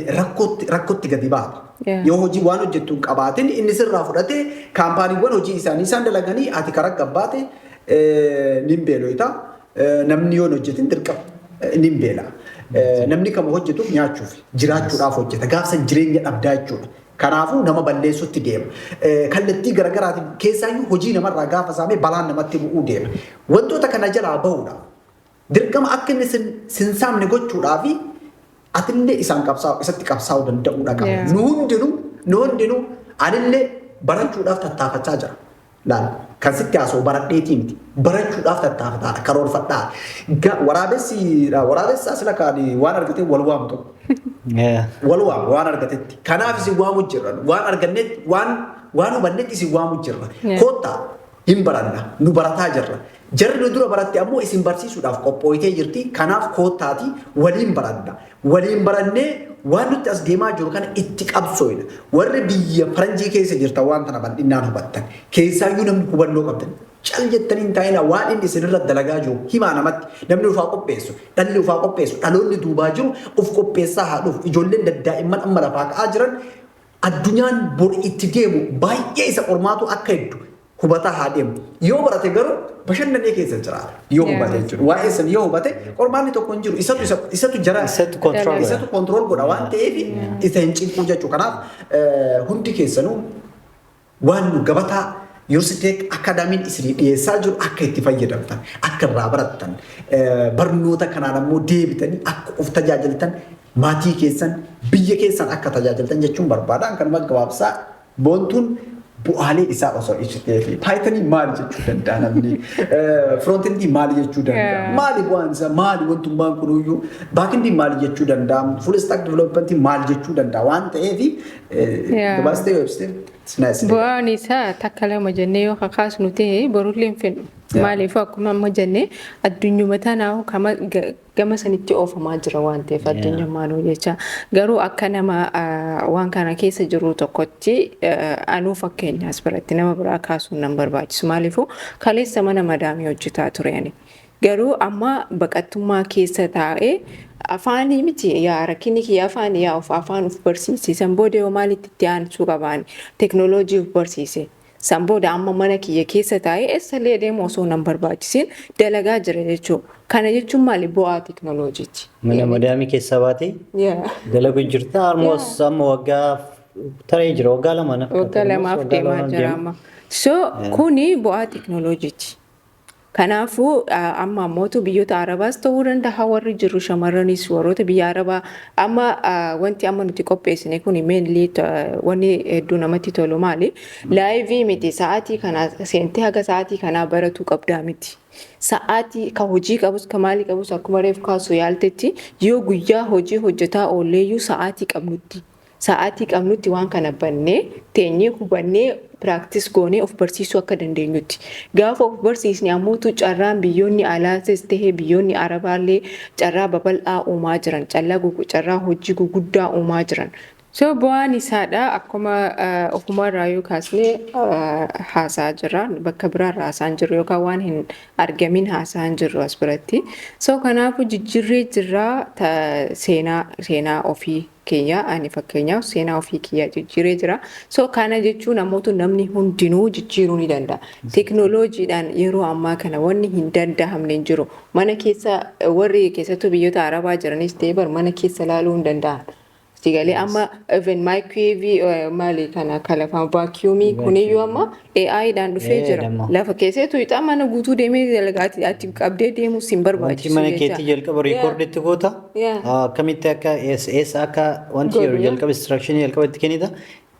rakkootti gadi baata. Yoo hojii waan hojjettu hin qabaatin, inni sirraa fudhatee kaampaaniiwwan hojii isaanii isaan dalaganii, ati karaa gabbaate nin beeloyta. Namni yoo hin hojjetin dirqama nin beela. Namni kama hojjetuuf nyaachuuf, jiraachuudhaaf hojjeta. Gaafsan jireenya dhabdaa jechuudha. Kanaafuu nama balleessutti deema. Kallattii garaagaraatiin keessaayyuu hojii namarraa gaafa saamee balaan namatti bu'uu deema. Wantoota kana jalaa bahuudhaaf dirqama akka inni sin saamne gochuudhaaf atillee isaan qabsaa'u, isatti qabsaa'uu danda'uudha qaba. Nu hundinuu anillee barachuudhaaf tattaafachaa jira. Laal, kan sitti haasa'u baradheetii miti. Barachuudhaaf tattaafataadha, karoorfadhaa. Waraabessi waraabessi asila kaani waan argate wal waamu tokko. Wal waamu waan argatetti. Kanaaf isin waamu jirra. Waan argannetti, waan hubannetti isin waamu jirra. Kottaa hin baranna. Nu barataa jirra. Jarri nu dura baratte ammoo isin barsiisuudhaaf qophooyitee jirti. Kanaaf koottaati waliin baranna. Waliin barannee waan nutti as deemaa jiru kana itti qabsooyna. Warri biyya faranjii keessa jirtan waan tana bal'innaan hubattan. Keessaayyuu namni hubannoo qabdan. Cal jettanii hin taa'ina, waan inni isinirra dalagaa jiru himaa namatti. Namni ufaa qopheessu, dhalli ufaa qopheessu, dhaloonni duubaa jiru uf qopheessaa haa dhufu. Ijoolleen daddaa'imman amma lafaa ka'aa jiran addunyaan bor itti deemu baay'ee isa qormaatu akka heddu hubataa haa deemu. Yoo barate garuu bashannanee keessa jiraata. Yoo hubate jechuudha. Waa'ee san yoo hubate qormaanni tokko hin jiru. Isatu jara Isatu control godha. Isatu control godha waan ta'eef isa hin cinquu jechuudha. Kanaaf hundi keessanuu waan nu gabataa Yorsiteek Academyn isinii dhiyeessaa jiru akka itti fayyadamtan, akka irraa barattan, barnoota kanaan ammoo deebitanii akka of tajaajiltan, maatii keessan, biyya keessan akka tajaajiltan jechuun barbaada. Kanuma gabaabsaa Boontuun bu'aalee isaa osoo ibsitee fi Pythonii maali jechuu danda'a namni, frontendii maali jechuu danda'a, maali bu'aan isaa, maali wantummaan kunuyyuu, backendii maali jechuu danda'a, full stack developmentii maali jechuu danda'a waan ta'eef gabaastee yoo ibsite it's nice. Bu'aan isaa takka lama jennee yoo kakaasnu ta'e borullee hin fedhu. Maaliif, akkuma amma jennee addunyuma tanaa gama sanitti oofamaa jira waan ta'eef addunyummaanuu jecha. Garuu akka nama waan kana keessa jiru tokkotti anuu fakkeenyaas biratti nama biraa kaasuun nan barbaachisu. Maaliifuu kaleessa mana madaamii hojjetaa ture ani. Garuu amma baqattummaa keessa taa'ee afaanii miti yaa rakkinni kiyya afaanii yaa of afaan of barsiise. San booda yoo maalitti itti aansuu qabaani teknooloojii of barsiise. San booda amma mana kiyya keessa taa'ee eessallee deemu osoo nan barbaachisin dalagaa jira jechuudha. Kana jechuun maali? Bu'aa teknooloojiiti. Mana madaamii keessaa baatee dalagu jirta. Almost amma waggaa taree jira, waggaa 2 na Waggaa 2f deemaa jira amma. So kuni bu'aa teknooloojiiti. Kanaafuu amma ammootu biyyoota Arabaas ta'uu danda'a, warri jiru shamarranis warroota biyya Arabaa amma wanti amma nuti qopheessine kun mainly wanni hedduu namatti tolu maali? Live miti, sa'aatii kana seentee haga sa'aatii kanaa baratuu qabdaa miti. Sa'aatii ka hojii qabus ka maalii qabus akkuma reef kaasu yaaltetti yoo guyyaa hojii hojjetaa oolleeyyuu sa'aatii qabnutti waan kana bannee teenyee hubannee practice goonee of barsiisuu akka dandeenyutti. Gaafa of barsiisne ammootu carraan biyyoonni alaatis tahee biyyoonni arabaallee carraa babal'aa uumaa jiran, carraa hojii guguddaa uumaa jiran. So bu'aan isaadha akkuma ofumarraa yoo kaasnee haasaa jirra, bakka biraarraa haasaan jirru yookaan waan hin argamin haasaan jirru as biratti. So kanaafuu jijjiirree jirraa seenaa ofii kiyya, ani fakkeenyaaf seenaa ofii kiyyaa jijjiiree jira. So kana jechuun namoota namni hundinuu jijjiiruu ni danda'a. Teknooloojiidhaan yeroo ammaa kana wanni hin danda'amne hin jiru. Mana keessa warri keessattuu biyyoota Arabaa jiranis ta'e bar mana keessa ilaaluu hin danda'an. Sigalee amma even microwave maali kana kalafaa vacuumii kuniyyuu amma AI dhaan dhufee jira. Lafa keessee tuyxaa mana guutuu deemee dalagaati ati qabdee deemuu sin Wanti barbaachisu mana jecha. keetti jalqaba recorditti goota. Akkamitti akka eessa akka wanti yeroo jalqaba instructionii jalqaba itti kennita.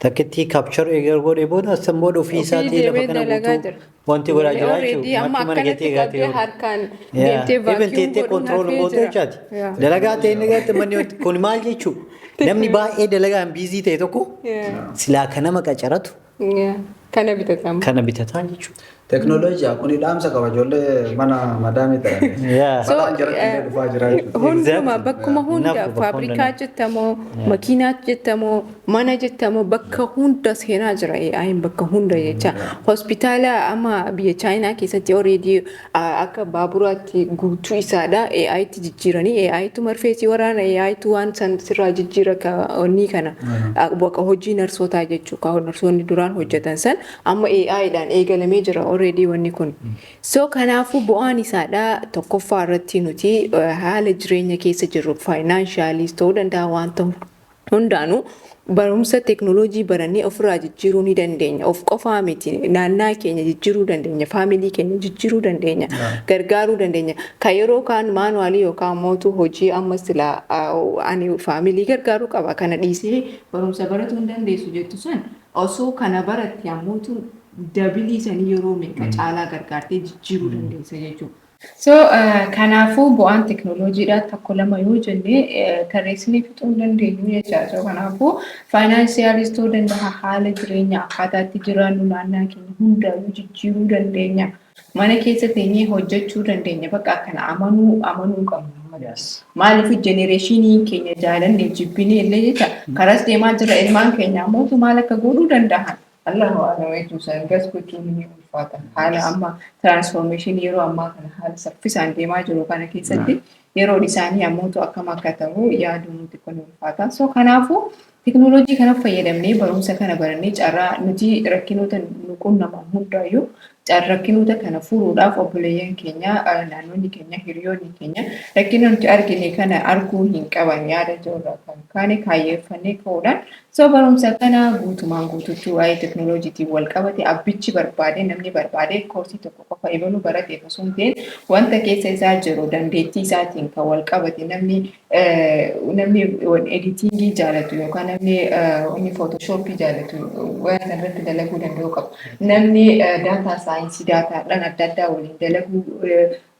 Takkitti capture eegar godhee booda san booda ofii isaatii lafa deemee kana dalagaa guutuu jira. wanti godhaa jira Already jechuudha. amma Wanti mana keetti akkanatti eegaatee qabdee harkaan deemtee Even vacuum teettee godhuun control hafee goote jira. jechaati. Yeah. Dalagaa ta'e inni gaatti manni kun maal jechuu? Namni baay'ee dalagaan busy ta'e tokko silaa ka nama qacaratu Kana bitatama. Kana bitataa jechuudha. Teknooloojiyaa kuni dhaamsa qaba ijoollee mana madaamii ta'an. Yeah. So, Balaan jaratti illee dhufaa jira jechuudha. Hunduma bakkuma hunda Nafu bakka faabrikaa hunda. jettamoo, makiinaa jettamoo, mana jettamoo, bakka hunda seenaa jira AI'n bakka hunda jecha. Hospitaala amma biyya Chaayinaa keessatti already akka baaburaatti guutuu isaadha AI'tti jijjiiranii, AI'tu marfeesii waraana, AI'tu waan san sirraa jijjiira ka onnii kana bakka hojii narsootaa jechuu ka narsoonni duraan hojjetan san amma AI'dhaan eegalamee jira already wanni kun. So kanaafuu bu'aan isaadha tokkoffaa irratti nuti haala jireenya keessa jirru financialiis ta'uu danda'a, waan ta'u hundaanuu barumsa teknooloojii barannee ofirraa jijjiiruu ni dandeenya. Of qofaa miti, naannaa keenya jijjiiruu dandeenya, family keenya jijjiiruu dandeenya, gargaaruu dandeenya. Kan yeroo kaan manualii yookaan mootu hojii amma silaa ani family gargaaruu qaba kana dhiisee barumsa baratuu hin dandeessu jettu san osoo kana baratte ammootu double sanii yeroo meeqa caalaa gargaartee jijjiiruu dandeessa jechuudha. So kanaafuu bu'aan teknooloojiidhaa tokko lama yoo jenne tarreessinee fixuu hin dandeenyu jechaadha. So kanaafuu financialis ta'uu danda'a, haala jireenya akkaataa itti jiraannu naannaa keenya hundaayyuu jijjiiruu dandeenya. Mana keessa teenyee hojjechuu dandeenya. Bakka kana amanuu qabna. Maaliif generation keenya jaalanne jibbinee illee jecha karas deemaa jira. Ilmaan keenya ammoo maal akka godhuu danda'an Allahu a'lam jechuun gas gochuun ni ulfaata. Haala amma transformation yeroo ammaa kana haala saffisaan deemaa jiru kana keessatti yeroon isaanii ammoo akkam akka ta'u yaaduun nuti kun ulfaata. So kanaafuu teknooloojii kana fayyadamnee barumsa kana barannee carraa nuti rakkinoota nu qunnaman hundaayyuu rakkinoota kana furuudhaaf obboleeyyan keenya, naannonni keenya, hiriyoonni keenya rakkina nuti argine kana arguu hin qaban yaada jirurraa kan kaane kaayyeeffannee ka'uudhaan, so barumsa kana guutumaan guututti waa'ee teknooloojiitiin wal qabate abbichi barbaade, namni barbaade koorsii tokko qofa ebaluu barateef osoo hin ta'in, wanta keessa isaa jiru dandeettii isaatiin kan wal qabate, namni editing jaalatu yookaan namni inni Photoshop jaalatu waan irratti dalaguu danda'u qaba. Namni data science daataadhaan adda addaa waliin dalaguu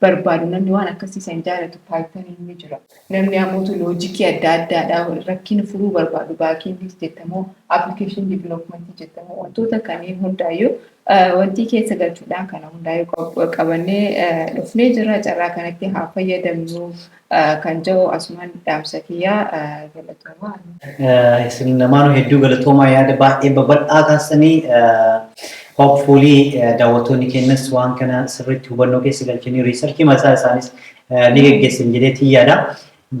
barbaadu, namni waan akkasii san jaalatu Python ni jira. Namni ammoo logic adda addaadhaa rakkina furuu barbaadu backend jettamoo application development jettamoo wantoota kanneen hundaayyuu wanti keessa galchuudhaan kana hundaayyuu qabannee dhufnee jira. Carraa kanatti haa fayyadamnu kan jedhu asumaan dhaamsa kiyyaa. Galatoomaa. Isin lamaanuu hedduu galatoomaa. Yaada baay'ee babal'aa kaasanii, hopefully daawwattoonni keenyas waan kana sirriitti hubannoo keessa galchanii research mataa isaanis ni geggeessan jedheetii yaada.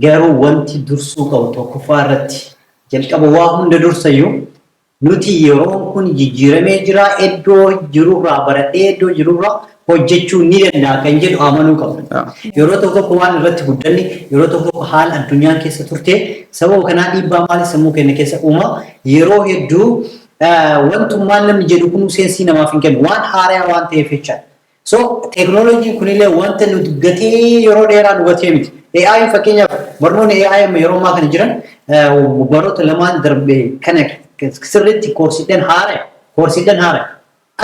Garuu wanti dursuu qabu tokkoffaa irratti jalqaba waa hunda dursayyuu nuti yeroon kun jijjiiramee jira, iddoo jirurraa baradhee iddoo jirurraa hojjechuu ni danda'a kan jedhu amanuu qabna. Yeroo tokko tokko waan irratti guddanne, yeroo tokko tokko haala addunyaan keessa turte, sababa kanaa dhiibbaa maalii sammuu keenya keessa uuma. Yeroo hedduu wantummaan namni jedhu kun sense namaaf hin kennu, waan haaraa waan ta'eef jechaadha. So teeknooloojiin kunillee wanta nuti gatee yeroo dheeraa nu gatee miti. AI fakkeenyaaf, barnoonni AI amma yeroo ammaa kana jiran baroota 2n darbe kana sirriitti koorsiidhaan haaraa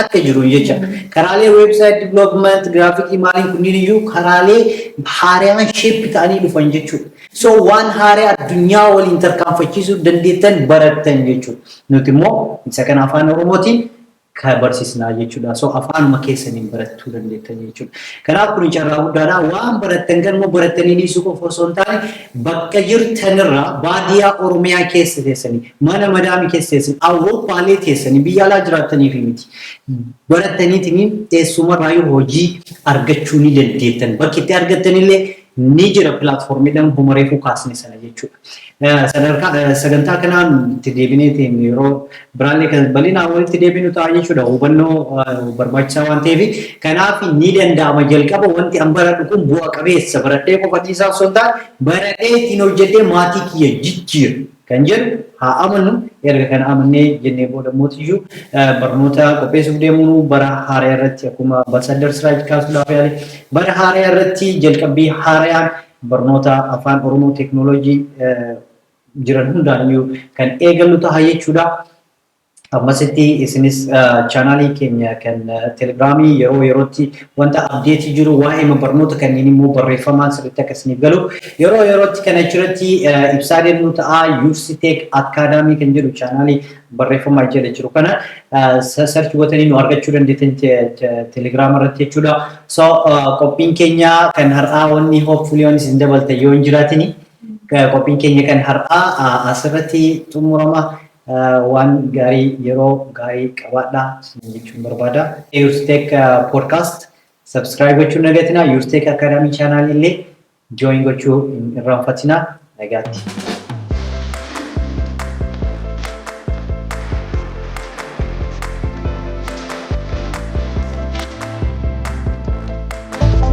akka jiru jecha. Karaalee website development, graphic maaliin kunniin iyyuu karaalee haaraan shape ta'anii dhufan jechuudha. So waan haaraa addunyaa waliin tarkaanfachiisuu dandeettan barattan jechuudha. Nuti immoo isa kana afaan Oromootiin kan barsiisnaa jechuudha. So afaanuma keessaniin barachuu dandeettan jechuudha. Kanaaf kun carraa guddaadha. Waan barattan kan immoo barattanii dhiisuu qofa osoo hin taane, bakka jirtanirraa baadiyyaa Oromiyaa keessa teessanii, mana madaamii keessa teessanii, Awurooppaalee teessanii, biyya alaa jiraattaniif miti. Barattaniitiin teessumarraayyuu hojii argachuu ni dandeettan. Bakki itti argattanillee ni jira, platformiidhaan homa reefuu kaasne sana jechuudha. Sadarkaa sagantaa kanaan itti deebineetiin yeroo biraallee kan bal'inaan walitti deebinu ta'a jechuudha. Hubannoo barbaachisaa waan ta'eef, kanaaf ni danda'ama. Jalqaba wanti an baradhu kun bu'a qabeessa, baradhee qofa dhiisaa osoo hin taane baradhee ittiin hojjedhee maatii kiyya jijjiiru kan jedhu haa amannu. Erga kana amannee jennee booda mootiyyuu barnoota qopheessuuf deemuun bara haaraa irratti, akkuma Ambaasaddar Siraaj kaasuudhaaf yaale, bara haaraa irratti jalqabbii haaraan barnoota afaan Oromoo teeknooloojii jiran hundaaniyyuu kan eegallu ta'a jechuudha. Ammasitti isinis chaanaalii keenya kan Telegiraamii yeroo yerootti wanta update jiru, waa'ee barnoota kanneen immoo barreeffamaan sirriitti akka isiniif galu yeroo yerootti kan achirratti ibsaa deemnu ta'a. Yursiteek Academy kan jedhu chaanaalii barreeffamaa jala jiru kana search gootanii nu argachuu dandeettan Telegiraama irratti jechuudha. So qophiin keenya kan har'aa, wanni hopefully waan isin dabaltan yoo hin jiraatini, qophiin keenya kan har'aa asirratti xumurama. Waan gaarii, yeroo gaarii qabaadhaa isin jechuun barbaada. Yursiteek podcast subscribe gochuun nagatina. Yursiteek Academy channel illee join gochuu hin irraanfatina. Nagaatti.